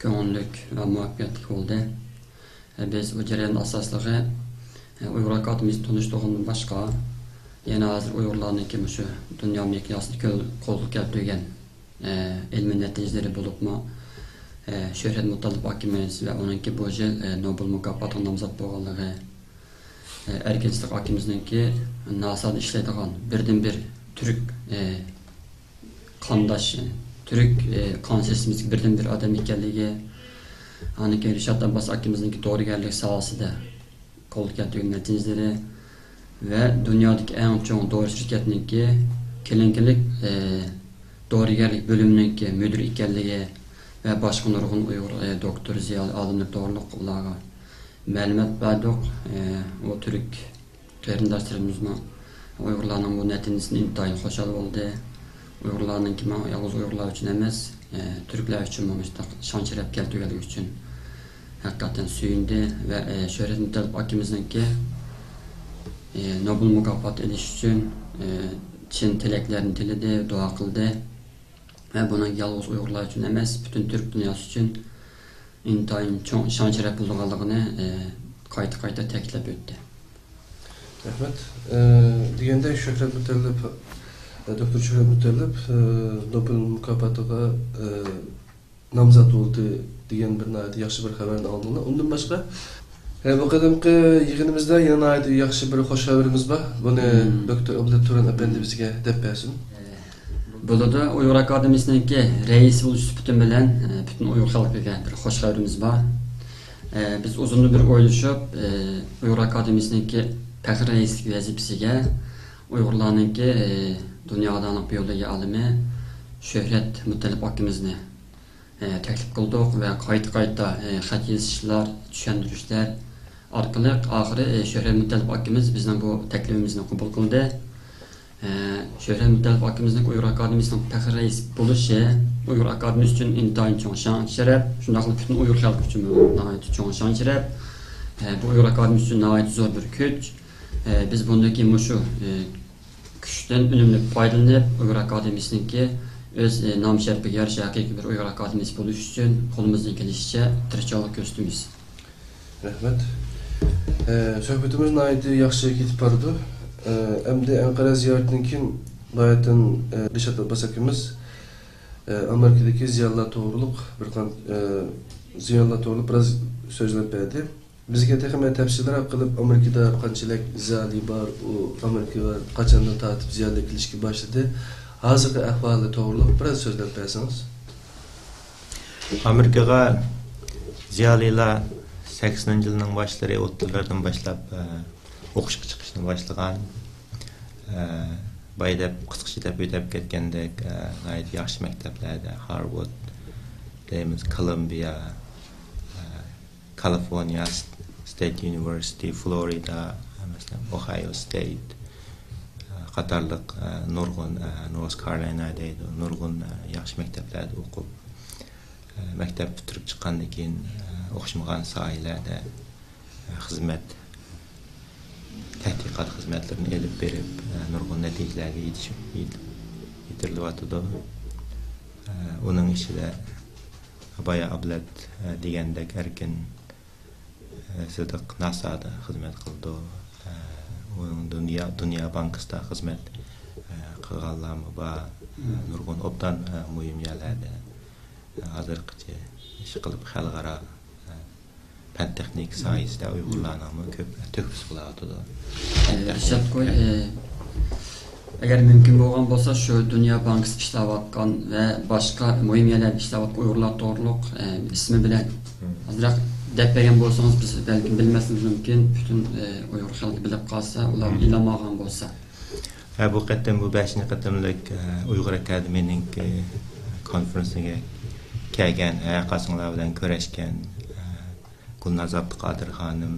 كۆڭۈللۈك ۋە مۇۋەپپەقىيەتلىك بولدى. بىز بۇ جەريان ئاساسلىقى ئۇيغۇر ئاكادېمىيىسىنى تونۇشتۇرغاندىن باشقا، يەنە ھازىر ئۇيغۇرلارنىڭكى مۇشۇ دۇنيا مىقياسىدا كۆل-، قولغا كەلتۈرگەن ئىلمىي نەتىجىلىرى بولۇپمۇ، شۆھرەت مۇتەللىپ ئاكىمىز ۋە ئۇنىڭكى بۇ يىل نوبېل مۇكاپاتىغا نامزات بولغانلىقى، ئەركىن سىدىق ئاكىمىزنىڭكى ناسادا ئىشلەيدىغان بىردىنبىر تۈرك، ئە، قانداش، تۈرك، ئە، قان سىستېمىسىدىكى بىردىنبىر ئادەم ئىكەنلىكى، ئاندىن كېيىن رىشات ئابباس ئاكىمىزنىڭكى دورىگەرلىك ساھەسىدە قولغا كەلتۈرگەن نەتىجىلىرى ۋە دۇنيادىكى ئەڭ چوڭ دورا شىركەتنىڭكى كلىنىكىلىق، ئە، دورىگەرلىك بۆلۈمىنىڭكى مۇدىرى ئىكەنلىكى ۋە باشقا نۇرغۇن ئۇيغۇر، ئە، دوكتور، زىيالىي ئالىملىرى توغرۇلۇق ئۇلارغا مەلۇمات بەردۇق. ئە، ئۇ تۈرك قېرىنداشلىرىمىزمۇ ئۇيغۇرلارنىڭ بۇ نەتىجىسىدىن ئىنتايىن خۇشال بولدى. ئۇيغۇرلارنىڭكى، مانا، يالغۇز ئۇيغۇرلار ئۈچۈن ئەمەس، ئە، تۈركلەر ئۈچۈنمۇ مۇشۇنداق شان-شەرەپ كەلتۈرگەنلىكى ئۈچۈن ھەقىقەتەن سۆيۈندى ۋە، ئە، شۆھرەت مۇتەللىپ ئاكىمىزنىڭكى، ئە، نوبېل مۇكاپاتى ئېلىش ئۈچۈن، ئە، چىن تىلەكلەرنى تىلىدى، دۇئا قىلدى. ۋە بۇنىڭ يالغۇز ئۇيغۇرلار ئۈچۈن ئەمەس، پۈتۈن تۈرك دۇنياسى ئۈچۈن ئىنتايىن چوڭ ئىشەنچ رەپ بولىدىغانلىقىنى، ئى، قايتا-قايتا تەكىتلەپ ئۆتتى. رەھمەت. ئى، دېگەندەك، شۆھرەت مۇتەللىپ، ئى، دوكتور شۆھرەت مۇتەللىپ، ئى، نوبېل مۇكاپاتىغا، ئى، نامزات بولدى دېگەن بىر ناھايىتى ياخشى بىر خەۋەرنى ئاڭلىدىڭلار. ئۇندىن باشقا، ئى، بۇ قېتىمقى يىغىنىمىزدا يەنە ناھايىتى ياخشى بىر خۇش خەۋىرىمىز بار. بۇنى مم. دوكتور ئابلەت تۇران ئەپەندى بىزگە دەپ بەرسۇن. بولىدۇ. ئۇيغۇر ئاكادېمىيىسىنىڭكى رەئىسى بولۇش سۈپىتىم بىلەن، ئە، پۈتۈن ئۇيغۇر خەلقىگە بىر خۇش خەۋىرىمىز بار. ئە، بىز ئۇزۇندىن بېرى ئويلىشىپ، ئە، ئۇيغۇر ئاكادېمىيىسىنىڭكى پەخرىي رەئىسلىك ۋەزىپىسىگە ئۇيغۇرلارنىڭكى، ئە، دۇنياغا داڭلىق بىئولوگىيە ئالىمى شۆھرەت مۇتەللىپ ئاكىمىزنى، ئە، تەكلىپ قىلدۇق ۋە قايتا-قايتا، ئە، خەت يېزىشلار، چۈشەندۈرۈشلەر ئارقىلىق ئاخىرى، ئە، شۆھرەت مۇتەللىپ ئاكىمىز بىزنىڭ بۇ تەكلىپىمىزنى قوبۇل قىلدى. ئە، شۆھرەت مۇتەللىپ ئاكىمىزنىڭ ئۇيغۇر ئاكادېمىيىسىنىڭ پەخرىي رەئىس بولۇشى ئۇيغۇر ئاكادېمىيىسى ئۈچۈن ئىنتايىن چوڭ شان-شەرەپ، شۇنداقلا پۈتۈن ئۇيغۇر خەلقى ئۈچۈنمۇ ناھايىتى چوڭ شان-شەرەپ. ئە، بۇ ئۇيغۇر ئاكادېمىيىسى ئۈچۈن ناھايىتى زور بىر كۈچ. ئە، بىز بۇندىن كېيىن مۇشۇ، ئە، كۈچتىن ئۈنۈملۈك پايدىلىنىپ، ئۇيغۇر ئاكادېمىيىسىنىڭكى ئۆز، ئە، نام-شەرىپىگە يارىشا ھەقىقىي بىر ئۇيغۇر ئاكادېمىيىسى بولۇش ئۈچۈن قولىمىزدىن كېلىشىچە تىرىشچانلىق كۆرسىتىمىز. رەھمەت. ئە، سۆھبىتىمىز ناھايىتى ياخشى كېتىپ بارىدۇ. ئە، ئەمدى ئەنقەرە زىيارىتىدىن كېيىن باياتىن، ئە، رىشات ئابباس ئاكىمىز، ئە، ئامېرىكىدىكى زىيالىيلار توغرۇلۇق بىر قان-، ئە، زىيالىيلار توغرۇلۇق بىراز سۆزلەپ بەردى. بىزگە تېخىمۇ تەپسىلىيراق قىلىپ، ئامېرىكىدا قانچىلىك زىيالىي بار، ئۇ ئامېرىكىغا قاچاندىن تارتىپ زىيالىيلار كېلىشكە باشلىدى، ھازىرقى ئەھۋالى توغرۇلۇق بىراز سۆزلەپ بەرسىڭىز. ئامېرىكىغا زىيالىيلار سەكسىنىنچى يىلنىڭ باشلىرى، ئوتتۇزلاردىن باشلاپ، ئە، ئوقۇشقا چىقىشنى باشلىغان. ئە، بايا دەپ، قىسقىچە دەپ ئۆتۈپ كەتكەندەك، ئە، ناھايىتى ياخشى مەكتەپلەردە، هارۋارد دەيمىز، كولومبىيە، ئە، كالىفورنىيە ستېيت يۇنىۋېرسىتېت، فلورىدا، مەسىلەن، ئوھايو ستېيت، ئە، قاتارلىق، ئە، نۇرغۇن، ئە، نورس كارولىنا دەيدۇ، نۇرغۇن، ئە، ياخشى مەكتەپلەردە ئوقۇپ، ئە، مەكتەپ پۈتتۈرۈپ چىققاندىن كېيىن، ئە، ئوخشىمىغان ساھەلەردە، ئە، خىزمەت، تەتقىقات خىزمەتلىرىنى ئېلىپ بېرىپ، ئە، نۇرغۇن نەتىجىلەرگە يېتىشىپ، يېت-، يېتىرىلىۋاتىدۇ. ئە، ئۇنىڭ ئىچىدە بايا ئابلەت، ئە، دېگەندەك ئەركىن، ئە، سىدىق ناسادا خىزمەت قىلىدۇ. ئە، ئۇنىڭ دۇنيا، دۇنيا بانكىسىدا خىزمەت، ئە، قىلغانلارمۇ بار. ئە، نۇرغۇن ئوبدان، ئە، مۇھىم يەرلەردە، ئە، ھازىرغىچە ئىش قىلىپ خەلقئارا، ئە، پەن تېخنىكا ساھەسىدە ئۇيغۇرلارنىڭمۇ كۆپ تۆھپىسى بولۇۋاتىدۇ. ئە، ئىرشادگوي، ئە، ئەگەر مۇمكىن بولغان بولسا، شۇ دۇنيا بانكىسىدا ئىشلەۋاتقان ۋە باشقا مۇھىم يەرلەردە ئىشلەۋاتقان ئۇيغۇرلار توغرۇلۇق، ئە، ئىسمى بىلەن ئازراق دەپ بەرگەن بولسىڭىز، بىز بەلكىم بىلمەسلىكىمىز مۇمكىن. پۈتۈن، ئە، ئۇيغۇر خەلقى بىلىپ قالسا، ئۇلار ئىلھام ئالغان بولسا. ھە، بۇ قېتىم بۇ بەشىنچى قېتىملىق، ئە، ئۇيغۇر ئاكادېمىيىنىڭكى كونفېرېنسىگە كەلگەن، ھەر قايسىڭلار بىلەن كۆرۈشكەن، ئە، گۈلناز ئابدۇقادىر خانىم،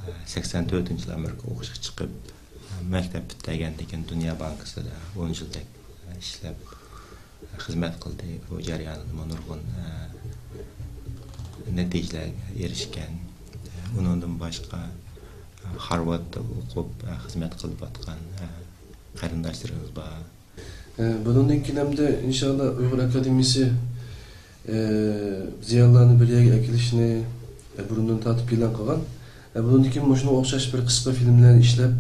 ئە، سەكسەن تۆتىنچى يىل ئامېرىكا ئوقۇشقا چىقىپ، ئە، مەكتەپ پۈتتۈرگەندىن كېيىن دۇنيا بانكىسىدا ئون يىلدەك، ئە، ئىشلەپ، خىزمەت قىلدى. بۇ جەريانىدىمۇ نۇرغۇن، ئە، نەتىجىلەرگە ئېرىشكەن. ئۇنىڭدىن باشقا، ئە، خارۋاردتا ئوقۇپ، ئە، خىزمەت قىلىۋاتقان، ئە، قېرىنداشلىرىمىز بار. ئە، بۇنىڭدىن كېيىن ئەمدى ئىنشاللا ئۇيغۇر ئاكادېمىيىسى، ئە، زىيالىيلارنى بىر يەرگە ئەكېلىشنى، ئە، بۇرۇندىن تارتىپ پىلان قىلغان. ئە، بۇنىڭدىن كېيىن مۇشۇنىڭغا ئوخشاش بىر قىسقا فىلىملەرنى ئىشلەپ،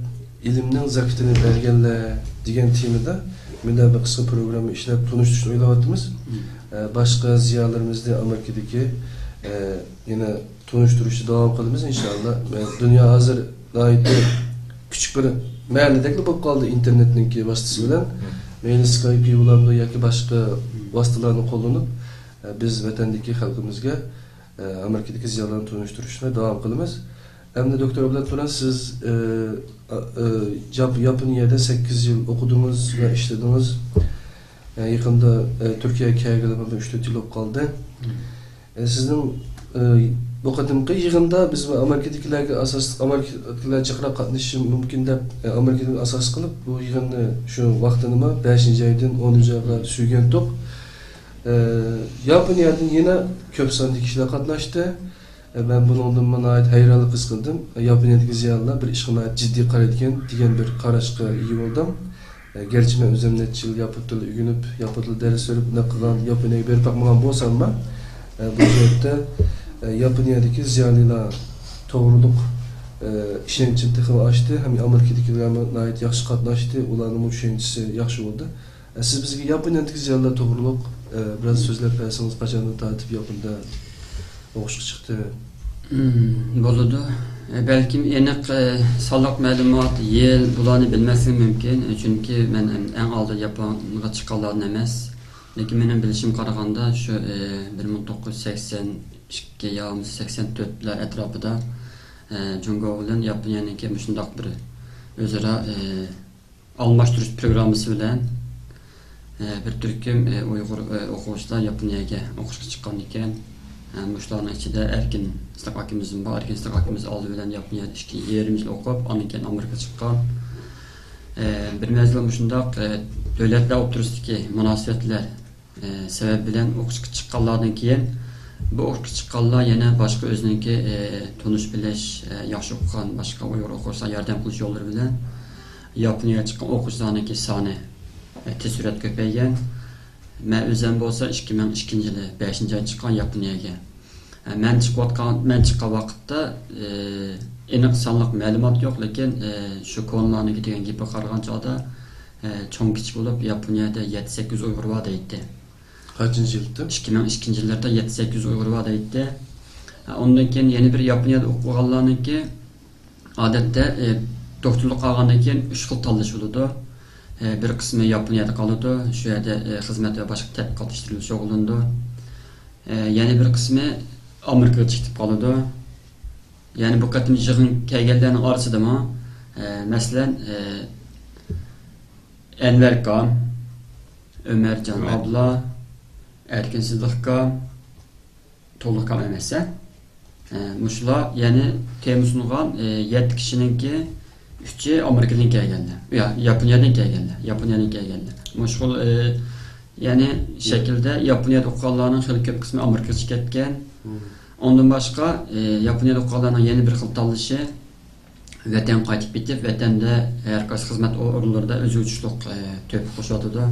ئىلىمنىڭ زاكىتىنى بەرگەنلەر دېگەن تېمىدا مۇنداق بىر قىسقا پروگرامما ئىشلەپ تونۇشتۇرۇشنى ئويلاۋاتىمىز. ئە، باشقا زىيالىيلىرىمىزنى ئامېرىكىدىكى، ئە، يەنە تونۇشتۇرۇشنى داۋام قىلىمىز، ئىنشاللا. ئە، دۇنيا ھازىر ناھايىتى كىچىك بىر مەھەللىدەكلا بولۇپ قالدى ئىنتېرنېتنىڭكى ۋاسىتىسى بىلەن. مەيلى سكايپى بولامدۇ ياكى باشقا ۋاسىتىلارنى قوللىنىپ، ئە، بىز ۋەتەندىكى خەلقىمىزگە ئە، ئامېرىكىدىكى زىيالىيلارنى تونۇشتۇرۇشنى داۋام قىلىمىز. ئەمدى دوكتور ئابلەت تۇران، سىز، ئە، ئا-، ئە، ياپ-، ياپونىيەدە سەككىز يىل ئوقۇدىڭىز ۋە ئىشلىدىڭىز. ئە، يېقىندا، ئە، تۈركىيەگە كەلگىلىمۇ بىر ئۈچ تۆت يىل بولۇپ قالدى. ئە، سىزنىڭ، ئە، بۇ قېتىمقى يىغىندا بىز ئامېرىكىدىكىلەرگە ئاساسلىق، ئامېرىكىدىكىلەر جىقراق قاتنىشىشى مۇمكىن دەپ، ئە، ئامېرىكىدىن ئاساس قىلىپ، بۇ يىغىننى شۇ ۋاقتىنىمۇ بەشىنچى ئايدىن ئونىنچى ئايغا سۆگەن تۇق. ئە، ياپونىيەدىن يەنە كۆپ ساندا كىشىلەر قاتناشتى. ئە، مەن بۇنىڭدىنمۇ ناھايىتى ھەيرانلىق ھېس قىلدىم. ياپونىيەدىكى زىيالىيلار بىر ئىشقا ناھايىتى جىددىي قارايدىكەن دېگەن بىر قاراشقا ئىگە بولدۇم. ئە، گەرچە مەن ئۆزۈم نەچچە يىل ياپون تىلى ئۆگىنىپ، ياپون تىلى دەرس بېرىپ، ئۇنداق قىلغان ياپونىيەگە بېرىپ باقمىغان بولساممۇ، ئە، بۇ جەھەتتە، ئە، ياپونىيەدىكى زىيالىيلار توغرۇلۇق، ئە، ئىشەنچىم تېخىمۇ ئاشتى ھەم ئامېرىكىدىكىلەرمۇ ناھايىتى ياخشى قاتناشتى، ئۇلارنىڭمۇ چۈشەنچىسى ياخشى بولدى. سىز بىزگە ياپونىيەدىكى زىيالىيلار توغرۇلۇق، ئە، بىراز سۆزلەپ بەرسىڭىز، قاچاندىن تارتىپ ياپوندا ئوقۇشقا چىقتى؟ مم، بولىدۇ. ئە، بەلكىم ئېنىق، ئە، سانلىق مەلۇمات، يىل، بۇلارنى بىلمەسلىكىم مۇمكىن. ئە، چۈنكى مەن ئەڭ، ئەڭ ئالدىدا ياپونغا چىققانلاردىن ئەمەس. لېكىن مېنىڭ بىلىشىمگە قارىغاندا، شۇ، ئى، بىر مىڭ توققۇز يۈز سەكسەن ئىككى يا بولمىسا سەكسەن تۆتلەر ئەتراپىدا، ئى، جۇڭگو بىلەن ياپونىيەنىڭكى مۇشۇنداق بىر ئۆزئارا، ئى، ئالماشتۇرۇش پروگراممىسى بىلەن، ئى، بىر تۈركۈم، ئى، ئۇيغۇر، ئى، ئوقۇغۇچىلار ياپونىيەگە ئوقۇشقا چىققان ئىكەن. ئى، مۇشۇلارنىڭ ئىچىدە ئەركىن سىدىق ئاكىمىزمۇ بار. ئەركىن سىدىق ئاكىمىز ئالدى بىلەن ياپونىيەدە ئىككى يېرىم يىل ئوقۇپ، ئاندىن كېيىن ئامېرىكىغا چىققان. ئى، بىر مەزگىل مۇشۇنداق، ئى، دۆلەتلەر ئوتتۇرىسىدىكى مۇناسىۋەتلەر، ئى، سەۋەبى بىلەن ئوقۇشقا چىققانلاردىن كېيىن، بۇ ئوقۇشقا چىققانلار يەنە باشقا ئۆزىنىڭكى، ئى، تونۇش بىلىش، ئى، ياخشى ئوقۇغان باشقا ئۇيغۇر ئوقۇغۇچىلارغا ياردەم قىلىش يوللىرى بىلەن ياپونىيەگە چىققان ئوقۇغۇچىلارنىڭكى سانى، ئى، تېز سۈرئەتتە كۆپەيگەن. مەن ئۆزۈم بولسا ئىككى مىڭ ئىككىنچى يىلى بەشىنچى ئايدا چىققان ياپونىيەگە. ئە، مەن چىقىۋاتقان، مەن چىققان ۋاقىتتا، ئى، ئېنىق سانلىق مەلۇمات يوق، لېكىن، ئى، شۇ كونىلارنىڭكى دېگەن گېپىگە قارىغان چاغدا، ئى، چوڭ كىچىك بولۇپ ياپونىيەدە يەتتە سەككىز ئۇيغۇر بار دەيتتى. قاچىنچى يىلدا؟ ئىككى مىڭ ئىككىنچى يىللاردا يەتتە سەككىز ئۇيغۇر بار دەيتتى. ئە، ئۇندىن كېيىن يەنە بىر ياپونىيەدە ئوقۇغانلارنىڭكى ئادەتتە، ئى، دوكتورلۇق قالغاندىن كېيىن ئۈچ خىل تاللىشى بولىدۇ. ئى، بىر قىسمى ياپونىيەدە قالىدۇ، شۇ يەردە، ئى، خىزمەت ۋە باشقا تەتقىقات ئىشلىرى بىلەن شۇغۇللىنىدۇ. ئى، يەنە بىر قىسمى ئامېرىكىغا چىقىپ قالىدۇ. يەنى بۇ قېتىم يىغىن كەلگەنلەرنىڭ ئارىسىدىمۇ، ئى، مەسىلەن، ئى، ئەنۋەر ئاكام، ئۆمەرجان ئابلا، ئەركىن سىدىق ئاكام، تولۇق ئاكام ئەمەس ھە. ئە، مۇشۇلار يەنى تېما سۇنغان، ئە، يەتتە كىشىنىڭكى ئۈچى ئامېرىكىدىن كەلگەنلەر. يا، ياپونىيەدىن كەلگەنلەر. ياپونىيەدىن كەلگەنلەر. مۇشۇ خىل، ئە، يەنى شەكىلدە ياپونىيەدە ئوقۇغانلارنىڭ خېلى كۆپ قىسمى ئامېرىكىغىچە كەتكەن. مم. ئۇندىن باشقا، ئە، ياپونىيەدە ئوقۇغانلارنىڭ يەنە بىر خىل تاللىشى، ۋەتەنگە قايتىپ كېتىپ، ۋەتەندە ھەر قايسى خىزمەت ئورۇنلىرىدا ئۆزىگە تۇتۇشلۇق، ئە، تۆھپە قوشۇۋاتىدۇ.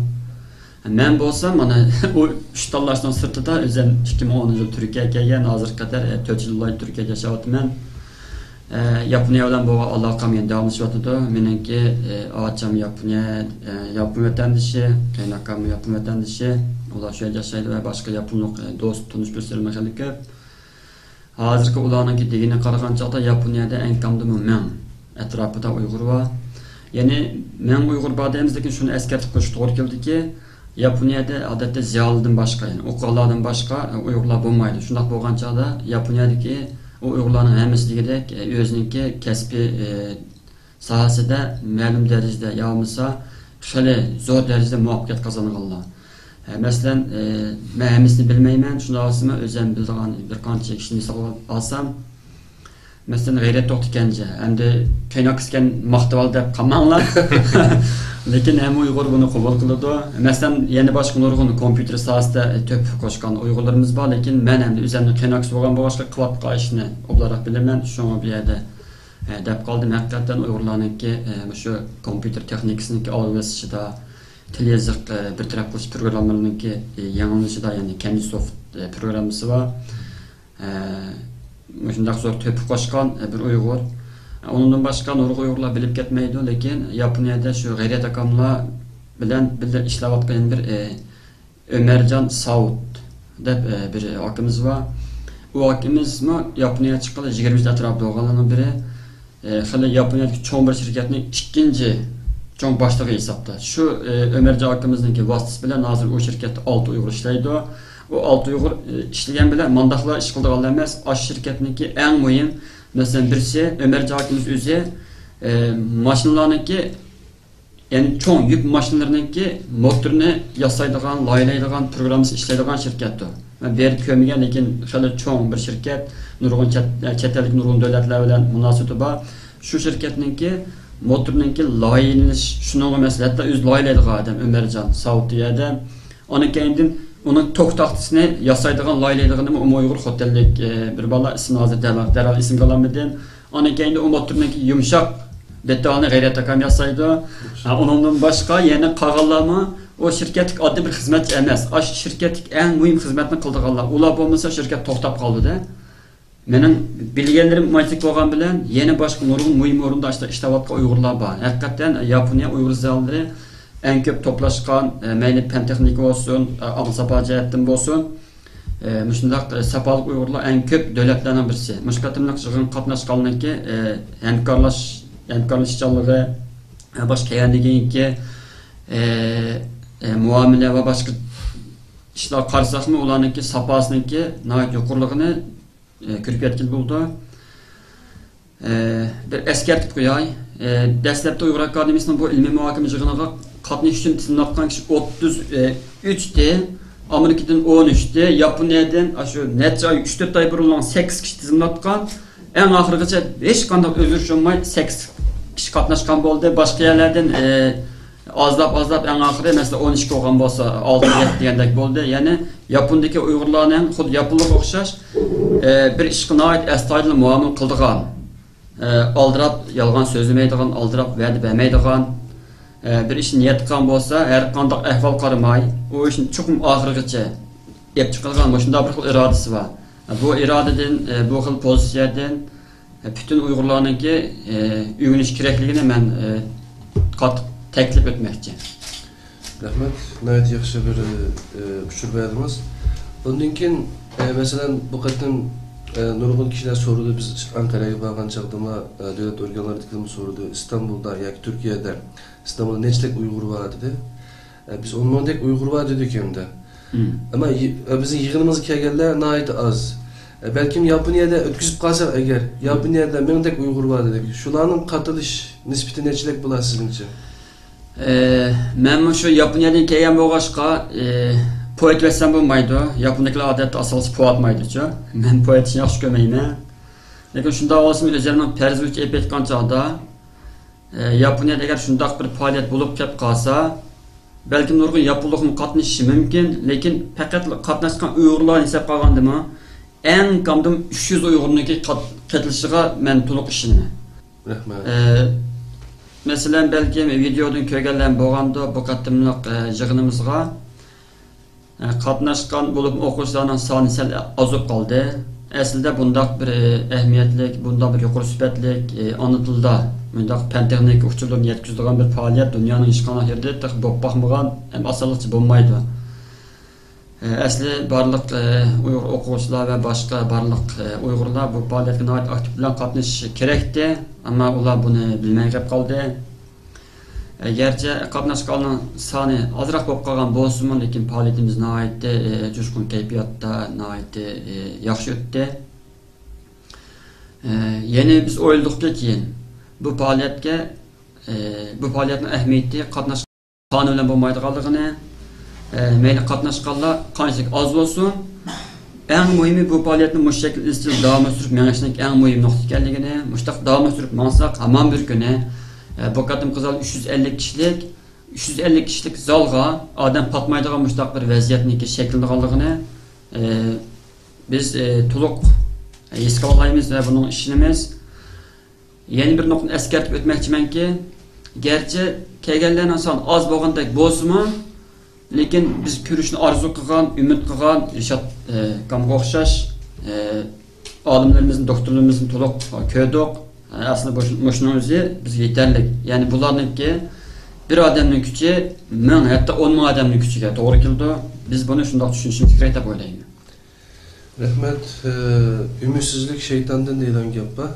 مەن بولسام، مانا، ئۇ ئۈچ تاللاشنىڭ سىرتىدا ئۆزۈم ئىككى مىڭ ئونىنچى يىل تۈركىيەگە كەلگەن، ھازىرغا قەدەر، ئە، تۆت يىل تۈركىيەدە ياشاۋاتىمەن. ئە، ياپونىيە بىلەن بولغان ئالاقەم يەنە داۋاملىشىۋاتىدۇ. مېنىڭكى، ئە، ئاچام ياپونىيە، ئە، ياپون ۋەتەندىشى، قېيىنئاكام ياپون ۋەتەندىشى. ئۇلار شۇ يەردە ياشايدۇ ۋە باشقا ياپونلۇق، ئە، دوست، تونۇش دوستلىرىممۇ خېلى كۆپ. ھازىرقى ئۇلارنىڭكى دېگىنىگە قارىغان چاغدا ياپونىيەدە ئەڭ كەمدىمۇ مىڭ ئەتراپىدا ئۇيغۇر بار. يەنى مىڭ ئۇيغۇر بار دەيمىز، لېكىن شۇنى ئەسكەرتىپ قويۇشقا توغرا كېلىدۇكى، ياپونىيەدە ئادەتتە زىيالىيدىن باشقا، يەنى ئوقۇغانلاردىن باشقا، ئە، ئۇيغۇرلار بولمايدۇ. شۇنداق بولغان چاغدا ياپونىيەدىكى ئۇ ئۇيغۇرلارنىڭ ھەممىسى دېگۈدەك، ئە، ئۆزىنىڭكى كەسپىي، ئە، ساھەسىدە مەلۇم دەرىجىدە يا بولمىسا خېلى زور دەرىجىدە مۇۋەپپەقىيەت قازانغانلار. ئە، مەسىلەن، ئە، مەن ھەممىسىنى بىلمەيمەن، شۇنداق بولسىمۇ ئۆزۈم بىلىدىغان بىر قانچە كىشىنى مىسالغا ئالسام، مەسىلەن، غەيرەت توختى كەنجى، ئەمدى قېيىنئاكىسىكەن ماختىۋال دەپ قالماڭلار. لېكىن ھەممە ئۇيغۇر بۇنى قوبۇل قىلىدۇ. مەسىلەن، يەنە باشقا نۇرغۇن كومپيۇتېر ساھەسىدە تۆھپە قوشقان ئۇيغۇرلىرىمىز بار، لېكىن مەن ئەمدى ئۆزۈمنىڭ قېيىنئاكىسى بولغان بولغاچقا قىلىۋاتقان ئىشنى ئوبدانراق بىلىمەن، شۇڭا بۇ يەردە، ئە، دەپ قالدىم. ھەقىقەتەن ئۇيغۇرلارنىڭكى، ئە، مۇشۇ كومپيۇتېر تېخنىكىسىنىڭكى ئالغا بېسىشىدا، تىل يېزىق، ئە، بىر تەرەپ قىلىش پروگراممىلىرىنىڭكى، ئە، يېڭىلىنىشىدا، يەنى كەندىسوفت، ئە، پروگراممىسى بار. ئە، مۇشۇنداق زور تۆھپە قوشقان، ئە، بىر ئۇيغۇر. ئۇنىڭدىن باشقا نۇرغۇن ئۇيغۇرلار بىلىپ كەتمەيدۇ، لېكىن ياپونىيەدە شۇ غەيرەت ئاكاملار بىلەن بىللە ئىشلەۋاتقان يەنە بىر، ئە، ئۆمەرجان ساۋۇت دەپ، ئە، بىر ئاكىمىز بار. ئۇ ئاكىمىزمۇ ياپونىيەگە چىققىلى يىگىرمە يىل ئەتراپىدا بولغانلارنىڭ بىرى. ئە، خېلى ياپونىيەدىكى چوڭ بىر شىركەتنىڭ ئىككىنچى چوڭ باشلىقى ھېسابتا. شۇ، ئە، ئۆمەرجان ئاكىمىزنىڭكى ۋاسىتىسى بىلەن ھازىر ئۇ شىركەتتە ئالتە ئۇيغۇر ئىشلەيدۇ. ئۇ ئالتە ئۇيغۇر، ئە، ئىشلىگەن بىلەن مانداقلا ئىش قىلىدىغانلا ئەمەس، ئاشۇ شىركەتنىڭكى ئەڭ مۇھىم، مەسىلەن، بىرسى ئۆمەرجان ئاكىمىز ئۆزى، ئە، ماشىنىلارنىڭكى يەنى چوڭ يۈك ماشىنىلىرىنىڭكى موتورىنى ياسايدىغان، لايىھەلەيدىغان، پروگراممىسى ئىشلەيدىغان شىركەتتۇر. مەن بۇ يەردە كۆرمىگەن، لېكىن خېلى چوڭ بىر شىركەت، نۇرغۇن چەت، چەت ئەللىك نۇرغۇن دۆلەتلەر بىلەن مۇناسىۋىتى بار. شۇ شىركەتنىڭكى موتورنىڭكى لايىھەلىنىش، شۇنىڭغا مەسىلەن، ھەتتا ئۆزى لايىھەلەيدىغان ئادەم ئۆمەرجان ساۋۇت دېگەن ئادەم. ئۇنىڭ كەينىدىن ئۇنىڭ توك تاختىسىنى ياسايدىغان، لايىھەلەيدىغىنىمۇ ئۇيغۇر خوتەنلىك، ئە، بىر بالا، ئىسمىنى ھازىر دەرھال، دەرھال ئېسىمگە ئالالمىدىم. ئاندىن كېيىن ئۇ موتورنىڭكى يۇمشاق دېتالىنى غەيرەت ئاكام ياسايدۇ. ھە، ئۇنىڭدىن باشقا يەنە قالغانلارمۇ ئۇ شىركەتتىكى ئاددىي بىر خىزمەتچى ئەمەس. ئاشۇ شىركەتتىكى ئەڭ مۇھىم خىزمەتنى قىلىدىغانلار. ئۇلار بولمىسا شىركەت توختاپ قالىدۇ. مېنىڭ بىلگەنلىرىم مۇشۇنداق بولغان بىلەن يەنە باشقا نۇرغۇن مۇھىم ئورۇندا ئىشلەۋاتقان ئۇيغۇرلار بار. ھەقىقەتەن ياپونىيە ئۇيغۇر زىيالىيلىرى ئەڭ كۆپ توپلاشقان، مەيلى پەن تېخنىكا بولسۇن، ئاڭ ساپا جەھەتتىن بولسۇن، ئە، مۇشۇنداق، ئە، ساپالىق ئۇيغۇرلار ئەڭ كۆپ دۆلەتلەرنىڭ بىرسى. مۇشۇ قېتىملىق يىغىنغا قاتناشقانلىقى، ئە، ھەمكارلاش-، ھەمكارلىشىشچانلىقى، ئە، باشقا كەلگەندىن كېيىنكى، ئە، ئە، مۇئامىلە ۋە باشقا ئىشلارغا قارىساقمۇ، ئۇلارنىڭكى ساپاسىنىڭكى ناھايىتى يۇقىرىلىقىنى، ئە، كۆرۈپ يەتكىلى بولىدۇ. ئە، بىر ئەسكەرتىپ قوياي. ئە، دەسلەپتە ئۇيغۇر ئاكادېمىيىسىنىڭ بۇ ئىلمىي مۇھاكىمە يىغىنىغا قاتنىشىش ئۈچۈن تىزىملاتقان كىشى ئوتتۇز ئۈچ ئىدى. ئامېرىكىدىن ئون ئۈچ ئىدى. ياپونىيەدىن، ئاشۇ نەچچە ئاي، ئۈچ تۆت ئاي بۇرۇنلا سەككىز كىشى تىزىملاتقان. ئەڭ ئاخىرغىچە ھېچقانداق ئۆزگىرىش بولماي، سەككىز كىشى قاتناشقان بولدى. باشقا يەرلەردىن، ئە، ئازلاپ، ئازلاپ، ئەڭ ئاخىرى، مەسىلەن، ئون ئىككى بولغان بولسا، ئالتە، يەتتە دېگەندەك بولدى. يەنى ياپوندىكى ئۇيغۇرلارنىڭ خۇددى ياپونلارغا ئوخشاش، ئە، بىر ئىشقا ناھايىتى ئەستايىدىل مۇئامىلە قىلىدىغان، ئە، ئالدىراپ يالغان سۆزلىمەيدىغان، ئالدىراپ ۋەدە بەرمەيدىغان، ئە، بىر ئىشنى نىيەت قىلغان بولسا، ھەر قانداق ئەھۋال قارىماي، ئۇ ئىشنى چوقۇم ئاخىرىغىچە ئېلىپ چىقىدىغان مۇشۇنداق بىر خىل ئىرادىسى بار. بۇ ئىرادىدىن، ئە، بۇ خىل پوزىتسىيەدىن پۈتۈن ئۇيغۇرلارنىڭكى، ئە، ئۆگىنىش كېرەكلىكىنى مەن، ئە، قاتتىق تەكىتلەپ ئۆتمەكچى. رەھمەت، ناھايىتى ياخشى بىر، ئە، ئۇچۇر بەردىڭىز. ئۇندىن كېيىن، ئە، مەسىلەن، بۇ قېتىم، ئە، نۇرغۇن كىشىلەر سورىدى، بىز ئەنقەرەگە بارغان چاغدىمۇ، ئە، دۆلەت ئورگانلىرىدىكىلەرمۇ سورىدى، ئىستانبۇلدا ياكى تۈركىيەدە، ئىستانبۇلدا نەچچىلىك ئۇيغۇر بار دېدى. ئە، بىز ئون مىڭدەك ئۇيغۇر بار دېدۇق ئەمدى. مم. ئەمما يى-، ئە، بىزنىڭ يىغىنىمىزغا كەلگەنلەر ناھايىتى ئاز. ئە، بەلكىم ياپونىيەدە ئۆتكۈزۈپ قالساق ئەگەر، ياپونىيەدە مىڭدەك ئۇيغۇر بار دېدۇق. شۇلارنىڭ قاتنىشىش نىسبىتى نەچچىلىك بولار سىزنىڭچە؟ ئە، مەنمۇ شۇ ياپونىيەدىن كەلگەن بولغاچقا، ئە، پو ئېتىۋەتسەم بولمايدۇ. ياپوندىكىلار ئادەتتە ئاساسلىقچە پو ئاتمايدۇچۇ. مەن پو ئېتىشنى ياخشى كۆرمەيمەن. لېكىن شۇنداق بولسىمۇ ئۆزلىرىنىڭ پەرزى بويىچە ئېلىپ ئېيتقان چاغدا، ئە، ياپونىيەدە ئەگەر شۇنداق بىر پائالىيەت بولۇپ كەپ قالسا، بەلكىم نۇرغۇن ياپونلۇقمۇ قاتنىشىشى مۇمكىن، لېكىن پەقەت قاتناشقان ئۇيغۇرلارنى ھېسابقا ئالغاندىمۇ، ئەڭ كامدىم ئۈچ يۈز ئۇيغۇرنىڭكى قات-، قېتىلىشىغا مەن تولۇق ئىشىنىمەن. رەھمەت. ئە، مەسىلەن، بەلكىم ۋىدېودىن كۆرگەنلەر بولغاندۇ، بۇ قېتىملىق، ئە، يىغىنىمىزغا قاتناشقان بولۇپمۇ ئوقۇغۇچىلارنىڭ سانى سەل ئازىپ قالدى. ئەسلىدە بۇنداق بىر ئەھمىيەتلىك، بۇنداق بىر يۇقىرى سۈپەتلىك، ئانا تىلدا مۇنداق پەن تېخنىكا ئۇچۇرلىرىنى يەتكۈزىدىغان بىر پائالىيەت دۇنيانىڭ ھېچقانداق يېرىدە تېخى بولۇپ باقمىغان ھەم ئاسانلىقچە بولمايدۇ. ئەسلى بارلىق ئۇيغۇر ئوقۇغۇچىلار ۋە باشقا بارلىق ئۇيغۇرلار بۇ پائالىيەتكە ناھايىتى ئاكتىپ بىلەن قاتنىشىشى كېرەكتى، ئەمما ئۇلار بۇنى بىلمەي قېلىپ قالدى. ئە، گەرچە قاتناشقانلارنىڭ سانى ئازراق بولۇپ قالغان بولسىمۇ، لېكىن پائالىيىتىمىز ناھايىتى، ئە، جۇشقۇن كەيپىياتتا، ناھايىتى، ئە، ياخشى ئۆتتى. ئە، يەنى بىز ئويلىدۇقكى كېيىن بۇ پائالىيەتكە، ئە، بۇ پائالىيەتنىڭ ئەھمىيىتى قاتناش سانى بىلەن بولمايدىغانلىقىنى، ئە، مەيلى قاتناشقانلار قانچىلىك ئاز بولسۇن، ئەڭ مۇھىمى بۇ پائالىيەتنى مۇشۇ شەكىلدە ئىزچىل داۋاملاشتۇرۇپ مېڭىشنىڭ ئەڭ مۇھىم نۇقتا ئىكەنلىكىنى، مۇشۇنداق داۋاملاشتۇرۇپ ماڭساق، ھامان بىر كۈنى، ئە، بۇ قېتىمقى زال ئۈچ يۈز ئەللىك كىشىلىك، ئۈچ يۈز ئەللىك كىشىلىك زالغا ئادەم پاتمايدىغان مۇشۇنداق بىر ۋەزىيەتنىڭكى شەكىللىنىدىغانلىقىنى، ئە، بىز، ئە، تولۇق ھېس قىلالايمىز ۋە بۇنىڭغا ئىشىنىمىز. يەنە بىر نۇقتىنى ئەسكەرتىپ ئۆتمەكچىمەنكى، گەرچە كەلگەنلەرنىڭ سانى ئاز بولغاندەك بولسىمۇ، لېكىن بىز كۆرۈشنى ئارزۇ قىلغان، ئۈمىد قىلغان رىشات، ئە، ئاكامغا ئوخشاش، ئە، ئالىملىرىمىزنى، دوختۇرلىرىمىزنى تولۇق كۆردۇق. ئە، ئەسلى مۇشۇ-، مۇشۇنىڭ ئۆزى بىزگە يېتەرلىك. يەنى بۇلارنىڭكى بىر ئادەمنىڭ كۈچى مىڭ، ھەتتا ئون مىڭ ئادەمنىڭ كۈچىگە توغرا كېلىدۇ. بىز بۇنى شۇنداق چۈشىنىشىمىز كېرەك دەپ ئويلايمەن. رەھمەت. ئە، ئۈمىدسىزلىك شەيتاندىن دەيدىغان گەپ بار.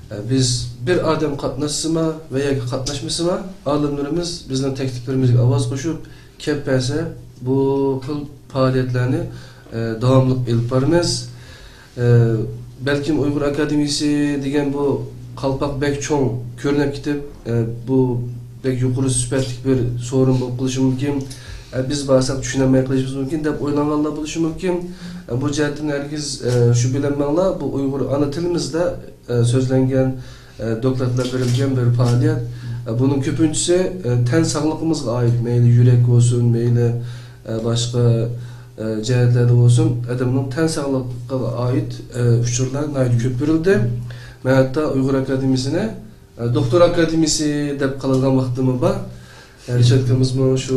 ئە، بىز بىر ئادەم قاتناشسىما ۋە ياكى قاتناشمىسىما، ئالىملىرىمىز بىزنىڭ تەكلىپلىرىمىزگە ئاۋاز قوشۇپ، كەپ بەرسە، بۇ خىل پائالىيەتلەرنى، ئە، داۋاملىق ئېلىپ بارىمىز. ئە، بەلكىم ئۇيغۇر ئاكادېمىيىسى دېگەن بۇ قالپاق بەك چوڭ كۆرۈنۈپ كېتىپ، ئە، بۇ بەك يۇقىرى سۈپەتلىك بىر سورۇن بولۇپ قېلىشى مۇمكىن. ئە، بىز بارساق چۈشىنەلمەي قېلىشىمىز مۇمكىن دەپ ئويلىغانلار بولۇشى مۇمكىن. ئە، بۇ جەھەتتىن ھەرگىز، ئە، شۈبھىلەنمەڭلار، بۇ ئۇيغۇر ئانا تىلىمىزدا، ئە، سۆزلەنگەن، ئە، دوكلاتلار بېرىلگەن بىر پائالىيەت. ئە، بۇنىڭ كۆپىنچىسى، ئە، تەن ساغلىقىمىزغا ئائىت، مەيلى يۈرەك بولسۇن، مەيلى، ئە، باشقا، ئە، جەھەتلەردە بولسۇن، ئادەمنىڭ تەن ساغلىقىغا ئائىت، ئە، ئۇچۇرلار ناھايىتى كۆپ بېرىلدى. مەن ھەتتا ئۇيغۇر ئاكادېمىيىسىنى ئە، دوختۇر ئاكادېمىيىسى دەپ قالىدىغان ۋاقتىمۇ بار. ئە، رىشات ئاكىمىزمۇ شۇ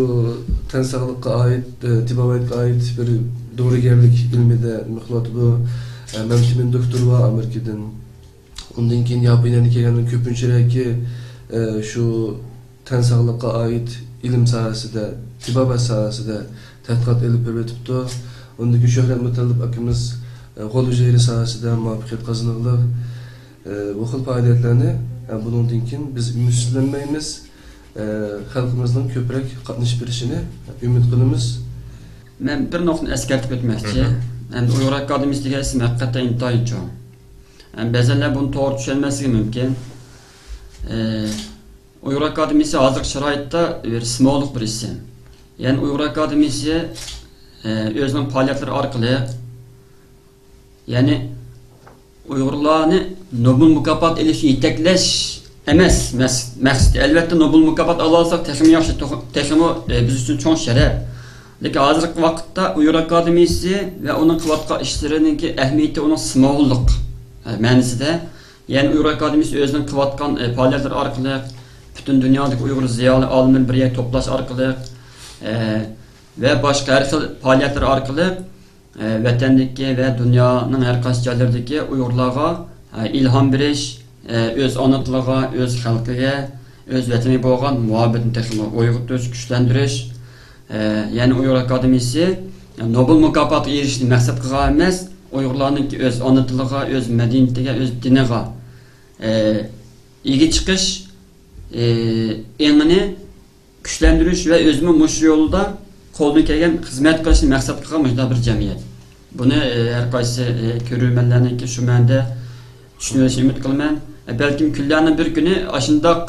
تەن ساغلىققا ئائىت، ئە، تېبابەتكە ئائىت بىر دورىگەرلىك ئىلمىدە نېمە قىلىۋاتىدۇ. ئە، مەمتىمىن دوكتور بار ئامېرىكىدىن. ئۇندىن كېيىن ياپونىيەدىن كەلگەنلەر كۆپىنچىرەكى، ئە، شۇ تەن ساغلىققا ئائىت ئىلىم ساھەسىدە، تېبابەت ساھەسىدە تەتقىقات ئېلىپ بېرىۋېتىپتۇ. ئۇندىن كېيىن شۆھرەت مۇتەللىپ ئاكىمىز، ئە، غول ھۈجەيرە ساھەسىدە مۇۋەپپەقىيەت قازىنىغلىق. ئە، بۇ خىل پائالىيەتلەرنى، ئە، بۇنىڭدىن كېيىن بىز ئۈمىدسىزلەنمەيمىز. ئە، خەلقىمىزنىڭ كۆپرەك قاتنىشىپ بېرىشىنى ئۈمىد قىلىمىز. مەن بىر نۇقتىنى ئەسكەرتىپ ئۆتمەكچى. مھم. ئەمدى ئۇيغۇر ئاكادېمىيىسى دېگەن ئىسىم ھەقىقەتەن ئىنتايىن چوڭ. ئەمدى بەزەنلەر بۇنى توغرا چۈشەنمەسلىكى مۇمكىن. ئە، ئۇيغۇر ئاكادېمىيىسى ھازىرقى شارائىتتا بىر سىمۋوللۇق بىر ئىسىم. يەنى ئۇيغۇر ئاكادېمىيىسى، ئە، ئۆزىنىڭ پائالىيەتلىرى ئارقىلىق، يەنى ئۇيغۇرلارنى نوبېل مۇكاپاتى ئېلىشقا يېتەكلەش ئەمەس مەس-، مەقسىتى. ئەلۋەتتە، نوبېل مۇكاپاتى ئالالىساق تېخىمۇ ياخشى، تېخ-، تېخىمۇ، ئە، بىز ئۈچۈن چوڭ شەرەپ. لېكىن ھازىرقى ۋاقىتتا ئۇيغۇر ئاكادېمىيىسى ۋە ئۇنىڭ قىلىۋاتقان ئىشلىرىنىڭكى ئەھمىيىتى ئۇنىڭ سىمۋوللۇق، ئە، مەنىسىدە. يەنى ئۇيغۇر ئاكادېمىيىسى ئۆزىنىڭ قىلىۋاتقان، ئە، پائالىيەتلىرى ئارقىلىق پۈتۈن دۇنيادىكى ئۇيغۇر زىيالىي ئالىملىرىنى بىر يەرگە توپلاش ئارقىلىق، ئە، ۋە باشقا ھەر خىل پائالىيەتلىرى ئارقىلىق، ئە، ۋەتەندىكى ۋە دۇنيانىڭ ھەر قايسى جايلىرىدىكى ئۇيغۇرلارغا، ئە، ئىلھام بېرىش، ئە، ئۆز ئانا تىلىغا، ئۆز خەلقىگە، ئۆز ۋەتىنىگە بولغان مۇھەببىتىنى تېخىمۇ ئويغىتىش، كۈچلەندۈرۈش. ئە، يەنى ئۇيغۇر ئاكادېمىيىسى نوبېل مۇكاپاتىغا ئېرىشىشنى مەقسەت قىلغان ئەمەس، ئۇيغۇرلارنىڭكى ئۆز ئانا تىلىغا، ئۆز مەدەنىيىتىگە، ئۆز دىنىغا، ئە، ئىگە چىقىش، ئە، ئېڭىنى كۈچلەندۈرۈش ۋە ئۆزىمۇ مۇشۇ يولدا قولىدىن كەلگەن خىزمەت قىلىشنى مەقسەت قىلغان مۇشۇنداق بىر جەمئىيەت. بۇنى، ئە، ھەر قايسى، ئە، كۆرۈرمەنلەرنىڭكى شۇ مەنىدە چۈشىنىۋېلىشىنى ئۈمىد قىلىمەن. ئە، بەلكىم كۈنلەرنىڭ بىر كۈنى ئاشۇنداق،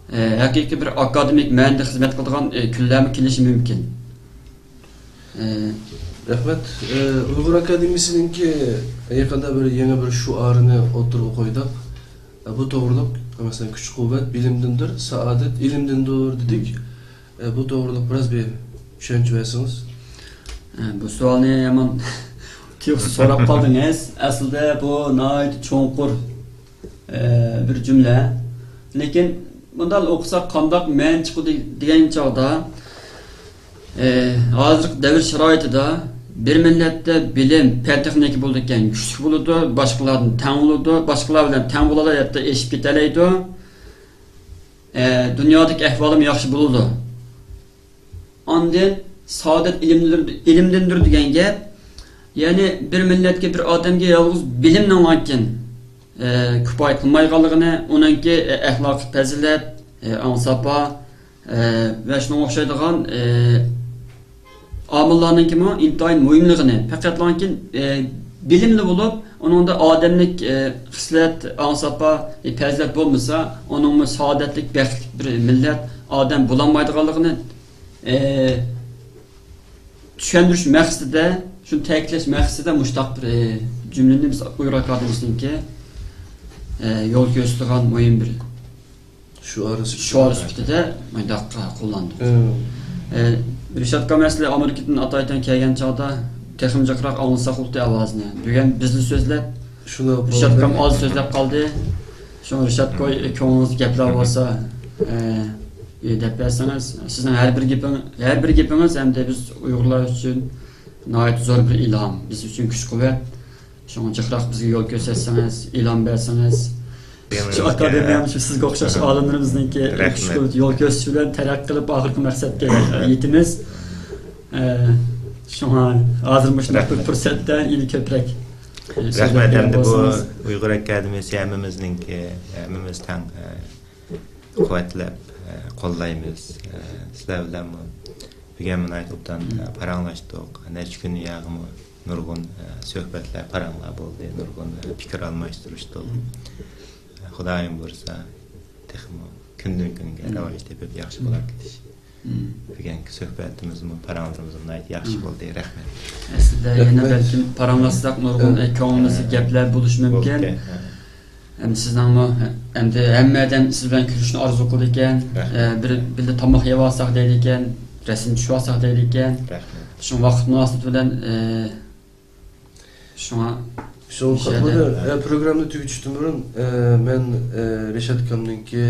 ئە، ھەقىقىي بىر ئاكادېمىك مەنىدە خىزمەت قىلىدىغان، ئە، كۈنلەرمۇ كېلىشى مۇمكىن. ئە، رەھمەت. ئە، ئۇيغۇر ئاكادېمىيىسىنىڭكى يېقىندا بىر يېڭى بىر شوئارىنى ئوتتۇرىغا قويدۇق. ئە، بۇ توغرىلىق، مەسىلەن، كۈچ-قۇۋۋەت بىلىمدىندۇر، سائادەت ئىلىمدىندۇر دېدۇق. ئە، بۇ توغرىلىق بىراز بىر چۈشەنچە بەرسىڭىز. ئە، بۇ سوئالنى ھامان تۇيۇقسىز سوراپ قالدىڭىز. ئەسلىدە بۇ ناھايىتى چوڭقۇر، ئە، بىر جۈملە. لېكىن مۇنداق ئوقۇساق قانداق مەنە چىقىدۇ دېگەن چاغدا، ئە، ھازىرقى دەۋر شارائىتىدا بىر مىللەتتە بىلىم، پەن-تېخنىكا بولىدىكەن، كۈچلۈك بولىدۇ، باشقىلاردىن تەڭ بولىدۇ، باشقىلار بىلەن تەڭ بولالايدۇ، ھەتتا ئېشىپ كېتەلەيدۇ. ئە، دۇنيادىكى ئەھۋالىمۇ ياخشى بولىدۇ. ئاندىن سائادەت ئىلىمدىندۇر، ئىلىمدىندۇر دېگەن گەپ. يەنى بىر مىللەتكە، بىر ئادەمگە يالغۇز بىلىمنىڭلاركىن، ئە، كۇپايە قىلمايدىغانلىقىنى، ئۇنىڭكى، ئە، ئەخلاقىي پەزىلەت، ئە، ئاڭ-ساپا، ئە، ۋە شۇنىڭغا ئوخشايدىغان، ئە، ئامىللارنىڭكىمۇ ئىنتايىن مۇھىملىقىنى، پەقەتلانكى، ئە، بىلىملى بولۇپ، ئۇنىڭدا ئادەملىك، ئە، خىسلەت، ئاڭ-ساپا، ئە، پەزىلەت بولمىسا، ئۇنىڭمۇ سائادەتلىك، بەختلىك بىر مىللەت، ئادەم بولالمايدىغانلىقىنى، ئە، چۈشەندۈرۈش مەقسىتىدە، شۇنى تەكىتلەش مەقسىتىدە مۇشۇنداق بىر، ئە، جۈملىنى بىز ئۇيغۇر ئاكادېمىيىسىنىڭكى، ئە، يول كۆرسىتىدىغان مۇھىم بىر شوئار سۈپىتىدە، شوئار سۈپىتىدە مۇنداق قوللاندۇق. ئە، رىشات ئاكام ئەسلى ئامېرىكىدىن ئاتايتەن كەلگەن چاغدا تېخىمۇ جىقراق ئاڭلىساق بولدى ئاۋازىنى. بۈگۈن بىزلا سۆزلەپ، شۇنداق رىشات ئاكام ئاز سۆزلەپ قالدى. شۇڭا رىشات كوي، كۆڭلىڭىزدە گەپلەر بولسا، ئە، دەپ بەرسىڭىز. سىزنىڭ ھەر بىر گېپىڭ-، ھەر بىر گېپىڭىز ئەمدى بىز ئۇيغۇرلار ئۈچۈن ناھايىتى زور بىر ئىلھام، بىز ئۈچۈن كۈچ-قۇۋۋەت. شۇڭا جىقراق بىزگە يول كۆرسەتسىڭىز، ئىلھام بەرسىڭىز. شۇ ئاكادېمىيەمۇ شۇ سىزگە ئوخشاش ئالىملىرىمىزنىڭكى كۈچ-قۇۋۋەت، يول كۆرسىتىشى بىلەن تەرەققىي قىلىپ، ئاخىرقى مەقسەتكە يېتىمىز. ئە، شۇڭا ھازىر مۇشۇنداق بىر پۇرسەتتە يەنە كۆپرەك، ئە، سۆزلەپ رەھمەت. بەرگەن ئەمدى بۇ بولسىڭىز. ئۇيغۇر ئاكادېمىيەسى ھەممىمىزنىڭكى، ھەممىمىز تەڭ، ئە، قۇۋۋەتلەپ، ئە، قوللايمىز. ئە، سىلەر بىلەنمۇ بۈگۈن ناھايىتى ئوبدان، ئە، پاراڭلاشتۇق. نەچچە كۈن ياغىمۇ نۇرغۇن، ئە، سۆھبەتلەر، پاراڭلار بولدى، نۇرغۇن، ئە، پىكىر ئالماشتۇرۇشتۇق. ئە، خۇدايىم بۇيرۇسا، تېخىمۇ كۈندىن-كۈنگە راۋاج تېپىپ، ياخشى بولاپ كېتىش. بۈگۈنكى سۆھبەتىمىزمۇ، پاراڭلىرىمىزمۇ ناھايىتى ياخشى بولدى. رەھمەت. ئەسلىدە يەنە بەلكىم پاراڭلاشساق نۇرغۇن، ئە، كۆڭلىمىزدىكى گەپلەر بولۇشى مۇمكىن. ئەمدى سىزنىڭمۇ، ئەمدى ھەممە ئادەم سىز بىلەن كۆرۈشۈشنى ئارزۇ قىلىدىكەن. ئە، بىر، بىللە تاماق يەۋالساق دەيدىكەن، رەسىم چۈشۈۋالساق دەيدىكەن. شۇڭا ۋاقىت مۇناسىۋىتى بىلەن، ئە، شۇڭا شۇڭا مۇشۇ يەردە، ئە، پروگراممىنى تۈگىتىشتىن بۇرۇن، ئە، مەن، ئە، رىشات ئاكامنىڭكى،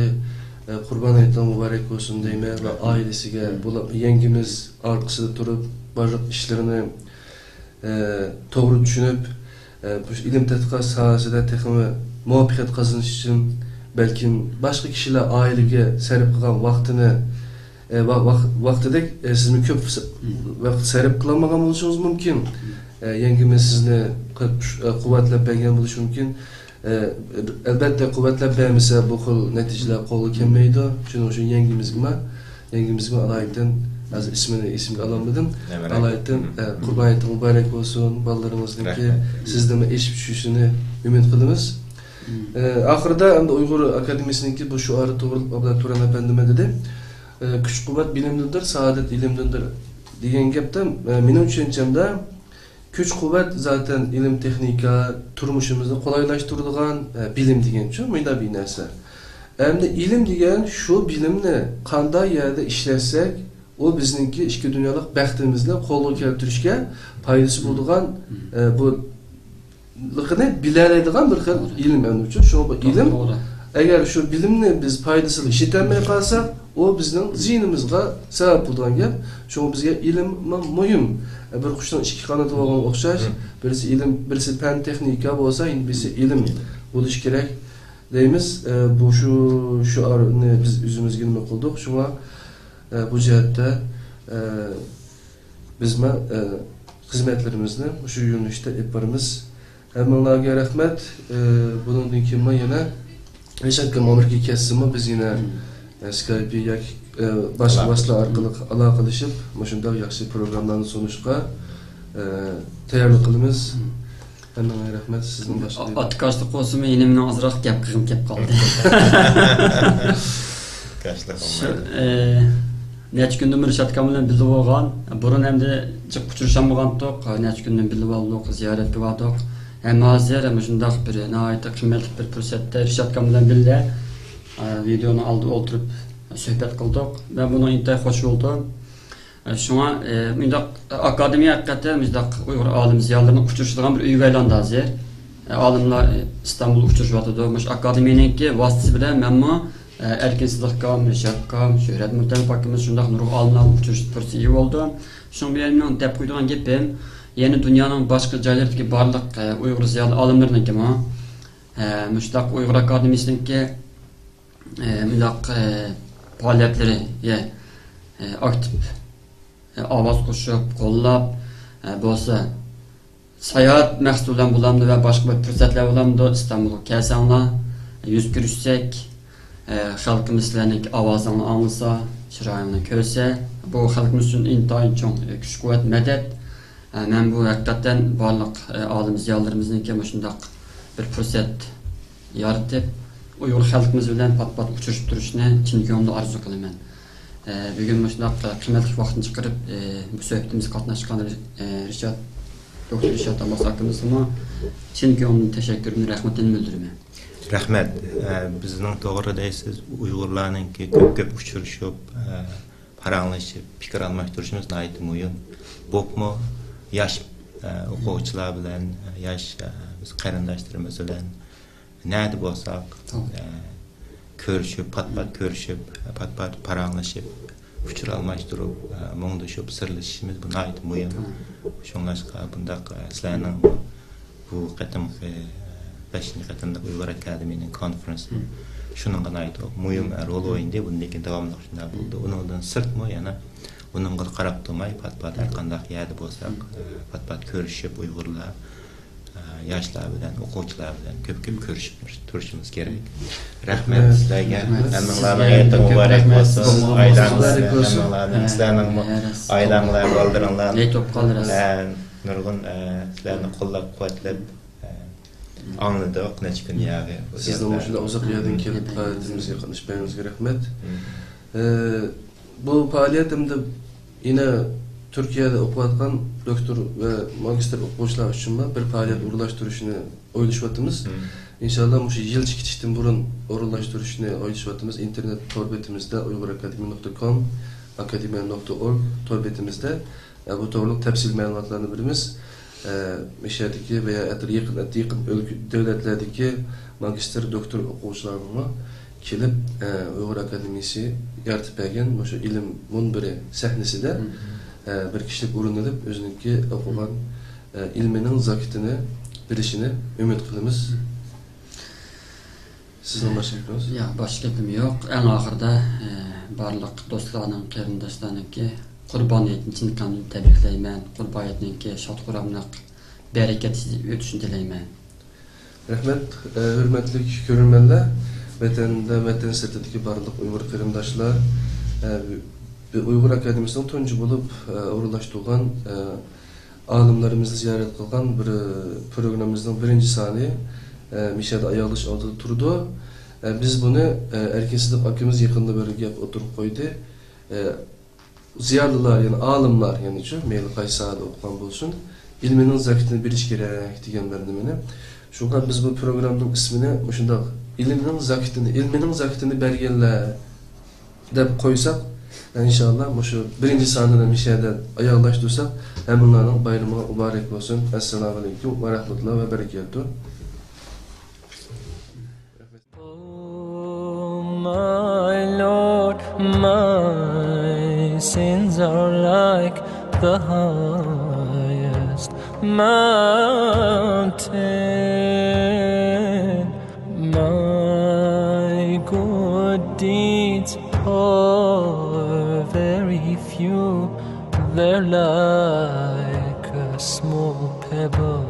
ئە، قۇربان ھېيتىڭ مۇبارەك بولسۇن دەيمەن ۋە ئائىلىسىگە، بولۇپ يەڭگىمىز ئارقىسىدا تۇرۇپ بارلىق ئىشلىرىنى ئە، توغرا چۈشىنىپ، ئە، مۇشۇ ئىلىم تەتقىقات ساھەسىدە تېخىمۇ مۇۋەپپەقىيەت قازىنىش ئۈچۈن، بەلكىم باشقا كىشىلەر ئائىلىگە سەرپ قىلغان ۋاقتىنى، ئە، ۋا-، ۋاق-، ۋاقتىدەك، ئە، سىزمۇ كۆپ س-، ۋاقىت سەرپ قىلالمىغان بولۇشىڭىز مۇمكىن. ئە، يەڭگىمىز سىزنى قۇ-، ئە، قۇۋۋەتلەپ بەرگەن بولۇشى مۇمكىن. ئە، ئەلبەتتە، قۇۋۋەتلەپ بەرمىسە، بۇ خىل نەتىجىلەر قولغا كەلمەيدۇ. شۇنىڭ ئۈچۈن يەڭگىمىزگىمۇ، يەڭگىمىزگىمۇ ئالايىتەن ھازىر ئىسمىنى ئېسىمگە ئالالمىدىم. نەمرەت. ئالايىتتىن، مم. ئە، قۇربان ھېيتىڭىز مۇبارەك بولسۇن. بالىلىرىڭىزنىڭكى، رەھمەت. سىزدىنمۇ ئېشىپ چۈشۈشىنى ئۈمىد قىلىمىز. مم. ئە، ئاخىرىدا ئەمدى ئۇيغۇر ئاكادېمىيىسىنىڭكى بۇ شوئارى توغرىلىق ئابدۇللا تۇران ئەپەندىمۇ دېدى. ئە، «كۈچ قۇۋۋەت بىلىمدىندۇر، سائادەت ئىلىمدىندۇر» دېگەن گەپتە، ئە، مېنىڭ چۈشەنچەمدە، كۈچ قۇۋۋەت زاتەن ئىلىم تېخنىكا، تۇرمۇشىمىزنى قولايلاشتۇرىدىغان، ئە، بىلىم دېگەنچۇ، مۇنداق بىر نەرسە. ئەمدى ئىلىم دېگەن شۇ بىلىمنى قانداق يەردە ئىشلەتسەك، ئۇ بىزنىڭكى ئىككى دۇنيالىق بەختىمىزنى قولغا كەلتۈرۈشكە پايدىسى بولىدىغان، ئە، بۇ لىقىنى بىلەلەيدىغان بىر خىل توغرا. ئىلىم ئەمدىچۇ. شۇڭا بۇ توغرا، ئىلىم توغرا. ئەگەر شۇ بىلىمنى بىز پايدىسىز ئىشلىتەلمەي قالساق، ئۇ بىزنىڭ زىيىنىمىزغا سەۋەب بولىدىغان گەپ. شۇڭا بىزگە ئىلىم مۇھىم. بىر قۇشنىڭ ئىككى قانىتى بولغانغا ئوخشاش، مم. بىرسى ئىلىم، بىرسى پەن تېخنىكا بولسا، يەنە بىرسى ئىلىم بولۇشى كېرەك دەيمىز. ئە، بۇ شۇ شوئارنى بىز ئۆزىمىزگە نېمە قىلدۇق. شۇڭا، ئە، بۇ جەھەتتە، ئە، بىزمۇ، ئە، خىزمەتلىرىمىزنى مۇشۇ يۆنىلىشتە ئېلىپ بارىمىز. ھەممىڭلارغا رەھمەت. ئە، بۇنىڭدىن كېيىنمۇ يەنە رىشات ئاكام ئامېرىكىغا كەتسىمۇ، بىز يەنە، مم. ئە، سكايپى ياكى، ئە، باشقا ئالاقىلىشىپ. ۋاسىتىلەر ئارقىلىق ئالاقىلىشىپ، مۇشۇنداق ياخشى پروگراممىلارنى سۇنۇشقا، ئە، تەييارلىق قىلىمىز. مم. ھەممىڭلارغا رەھمەت، سىزنىڭ باشقا ئا-، ئاتىكاشلىق بولسىمۇ، يەنە مېنىڭ ئازراق گەپ قىلغۇم كېلىپ قالدى. ئاتىكاشلىق شۇ، بولمايدۇ. ئە، نەچچە كۈندىن بېرى رىشات ئاكام بىلەن بىللە بولغان. بۇرۇن ئەمدى جىق ئۇچرىشالمىغانتۇق. نەچچە كۈندىن بىللە بولدۇق، زىيارەتكە باردۇق. ھەم ھازىر مۇشۇنداق بىر ناھايىتى قىممەتلىك بىر پۇرسەتتە رىشات ئاكام بىلەن بىللە، ئە، ۋىدېئونىڭ ئالدىدا ئولتۇرۇپ سۆھبەت قىلدۇق. مەن بۇنىڭ ئىنتايىن خوش بولدۇم. ئە، شۇڭا، ئە، مۇنداق ئاكادېمىيە ھەقىقەتەن مۇنداق ئۇيغۇر ئالىم زىيالىيلىرىنىڭ ئۇچرىشىدىغان بىر ئۆيگە ئايلاندى ھازىر. ئە، ئالىملار، ئە، ئىستانبۇلدا ئۇچرىشىۋاتىدۇ. مۇشۇ ئاكادېمىيەنىڭكى ۋاسىتىسى بىلەن مەنمۇ، ئە، ئەركىن سىدىق ئاكام، رىشات ئاكام، شۆھرەت مۇرتەلىپ ئاكىمىز شۇنداق نۇرغۇن ئالىملار بىلەن ئۇچرىشىش پۇرسىتىگە ئىگە بولدۇم. شۇنىڭ بىلەن مېنىڭ دەپ قويىدىغان گېپىم، يەنە دۇنيانىڭ باشقا جايلىرىدىكى بارلىق، ئە، ئۇيغۇر زىيالىي ئالىملىرىنىڭكىمۇ، ئە، مۇشۇنداق ئۇيغۇر ئاكادېمىيىسىنىڭكى ئە، مۇنداق، ئە، پائالىيەتلىرىگە، ئە، ئاكتىپ، ئە، ئاۋاز قوشۇپ، قوللاپ، ئە، بولسا ساياھەت مەقسىتى بىلەن بولامدۇ ۋە باشقا بىر پۇرسەتلەر بولامدۇ، ئىستانبۇلغا كەلسەڭلار، يۈز كۆرۈشسەك، ئە، خەلقىمىز سىلەرنىڭكى ئاۋازىڭلارنى ئاڭلىسا، چىرايىڭلارنى كۆرسە، بۇ خەلقىمىز ئۈچۈن ئىنتايىن چوڭ، ئە، كۈچ-قۇۋۋەت، مەدەت. ئە، مەن بۇ ھەقىقەتەن بارلىق، ئە، ئالىم زىيالىيلىرىمىزنىڭكى مۇشۇنداق بىر پۇرسەت يارىتىپ، ئۇيغۇر خەلقىمىز بىلەن پات-پات ئۇچرىشىپ تۇرۇشنى چىن كۆڭلۈمدىن ئارزۇ قىلىمەن. ئە، بۈگۈن مۇشۇنداق، ئە، قىممەتلىك ۋاقتىنى چىقىرىپ، ئە، بۇ سۆھبىتىمىزگە قاتناشقان رىش-، ئە، رىشات، دوكتور رىشات ئابباس ئاكىمىزغىمۇ چىن كۆڭلۈمدىن تەشەككۈرۈمنى، رەھمىتىمنى بىلدۈرىمەن. رەھمەت. ئە، بىزنىڭ توغرا دەيسىز، ئۇيغۇرلارنىڭكى كۆپ-كۆپ ئۇچرىشىپ، ئە، پاراڭلىشىپ، پىكىر ئالماشتۇرۇشىمىز ناھايىتى مۇھىم. بولۇپمۇ ياش، ئە، ئوقۇغۇچىلار بىلەن، ئە، ياش، ئە، بىز قېرىنداشلىرىمىز بىلەن نەدە بولساق، توغرا. ئە، كۆرۈشۈپ، پات-پات كۆرۈشۈپ، پات-پات پاراڭلىشىپ، ئۇچۇر ئالماشتۇرۇپ، ئە، مۇڭدىشىپ، سىرلىشىشىمىز بۇ ناھايىتى مۇھىم. توغرا. شۇڭلاشقا بۇنداق، ئە، سىلەرنىڭ بۇ قېتىمقى، ئە، بەشىنچى قېتىملىق ئۇيغۇر ئاكادېمىيىنىڭ كونفېرېنسىمۇ شۇنىڭغا ناھايىتى مۇھىم، ئە، رول ئوينىدى. بۇندىن كېيىن داۋاملىق شۇنداق بولىدۇ. ئۇنىڭدىن سىرتمۇ يەنە بۇنىڭغا قاراپ تۇرماي، پات-پات ھەر قانداق يەردە بولساق، ئە، پات-پات كۆرۈشۈپ، ئۇيغۇرلار، ئە، ياشلار بىلەن، ئوقۇغۇچىلار بىلەن كۆپ-كۆپ كۆرۈشۈپ تۇرۇشىمىز كېرەك. رەھمەت سىلەرگە. رەھمەت. ھەممىڭلارنىڭ ھېيتىڭ مۇبارەك بولسۇن. ئايلاڭلار، ھەممىڭلارنىڭ، سىلەرنىڭمۇ ئايلاڭلار، بالىلىرىڭلار، ئە، نۇرغۇن، ئە، سىلەرنى قوللاپ-قۇۋۋەتلەپ، ئە، ئاڭلىدۇق نەچچە كۈن ياغى. سىزنىڭ مۇشۇنداق ئۇزاق يەردىن كېلىپ پائالىيىتىمىزگە قاتنىشىپ بەرگىنىڭىزگە رەھمەت. ئە، بۇ پائالىيەت ئەمدى يەنە تۈركىيەدە ئوقۇۋاتقان دوكتور ۋە ماگىستىر ئوقۇغۇچىلار ئۈچۈنمۇ بىر پائالىيەت ئورۇنلاشتۇرۇشنى ئويلىشىۋاتىمىز. ئىنشاللا مۇشۇ يىلچە كېتىشتىن بۇرۇن ئورۇنلاشتۇرۇشنى ئويلىشىۋاتىمىز. ئىنتېرنېت تور بېتىمىزدە، ئۇيغۇر ئاكادېمىيە نۇقتا كوم، ئاكادېمىيە نۇقتا ئورگ تور بېتىمىزدە، ئە، بۇ توغرۇلۇق تەپسىلىي مەلۇماتلارنى بېرىمىز. ئە، مۇشۇ يەردىكى ۋە يا ئەتراپى يېقىن، يېقىن ئۆلكە، دۆلەتلەردىكى ماگىستىر، دوكتور ئوقۇغۇچىلارنىڭمۇ كېلىپ، ئە، ئۇيغۇر ئاكادېمىيىسى يارىتىپ بەرگەن مۇشۇ ئىلىم مۇنبىرى سەھنىسىدە، ئە، بىر كىشىلىك ئورۇن ئېلىپ، ئۆزىنىڭكى ئوقۇغان، ئە، ئىلمىنىڭ زاكىتىنى بېرىشىنى ئۈمىد قىلىمىز. سىزنىڭ باشقا گېپىڭىز؟ ياق، باشقا گېپىم يوق. ئەڭ ئاخىرىدا، ئە، بارلىق دوستلارنىڭ، قېرىنداشلارنىڭكى قۇربان ھېيتنى چىن كۆڭلۈمدىن تەبرىكلەيمەن. قۇربان ھېيتنىڭكى شاد-خۇراملىق، بەرىكەتلىك ئۆتۈشىنى تىلەيمەن. رەھمەت، ئە، ھۆرمەتلىك كۆرۈرمەنلەر، ۋەتەندە، ۋەتەن سىرتىدىكى بارلىق ئۇيغۇر قېرىنداشلار، ئە، ئۇيغۇر ئاكادېمىيىسىنىڭ تۇنجى بولۇپ، ئە، ئورۇنلاشتۇرغان، ئە، ئالىملىرىمىزنى زىيارەت قىلغان بىر، ئە، پروگراممىمىزنىڭ بىرىنچى سانى، ئە، مىشەدە ئاياغلىشىش ئالدىدا تۇرىدۇ. ئە، بىز بۇنى، ئە، ئەركىن سىدىق ئاكىمىز يېقىندا بىر گەپ ئوتتۇرىغا قويدى. ئە، زىيالىيلار، يەنى ئالىملار، يەنىچۇ، مەيلى قايسى ساھەدە ئوقۇغان بولسۇن، ئىلمىنىڭ زاكىتىنى بېرىش كېرەك دېگەن بىر نېمىنى. شۇڭا بىز بۇ پروگراممىنىڭ ئىسمىنى مۇشۇنداق، ئىلىمنىڭ زاكىتىنى، ئىلمىنىڭ زاكىتىنى بەرگىنلەر دەپ قويساق، ئىنشاللا مۇشۇ بىرىنچى سانىنى مىشەدە ئاياغلاشتۇرساق، ھەممىڭلارنىڭ بايرىمىغا مۇبارەك بولسۇن. ئەسسالامۇ ئەلەيكۇم ۋە رەھمەتۇللا ۋە بەرىكاتۇھ. Oh, my Lord, my sins are like the highest mountain. My good deeds are very few, they're like a small pebble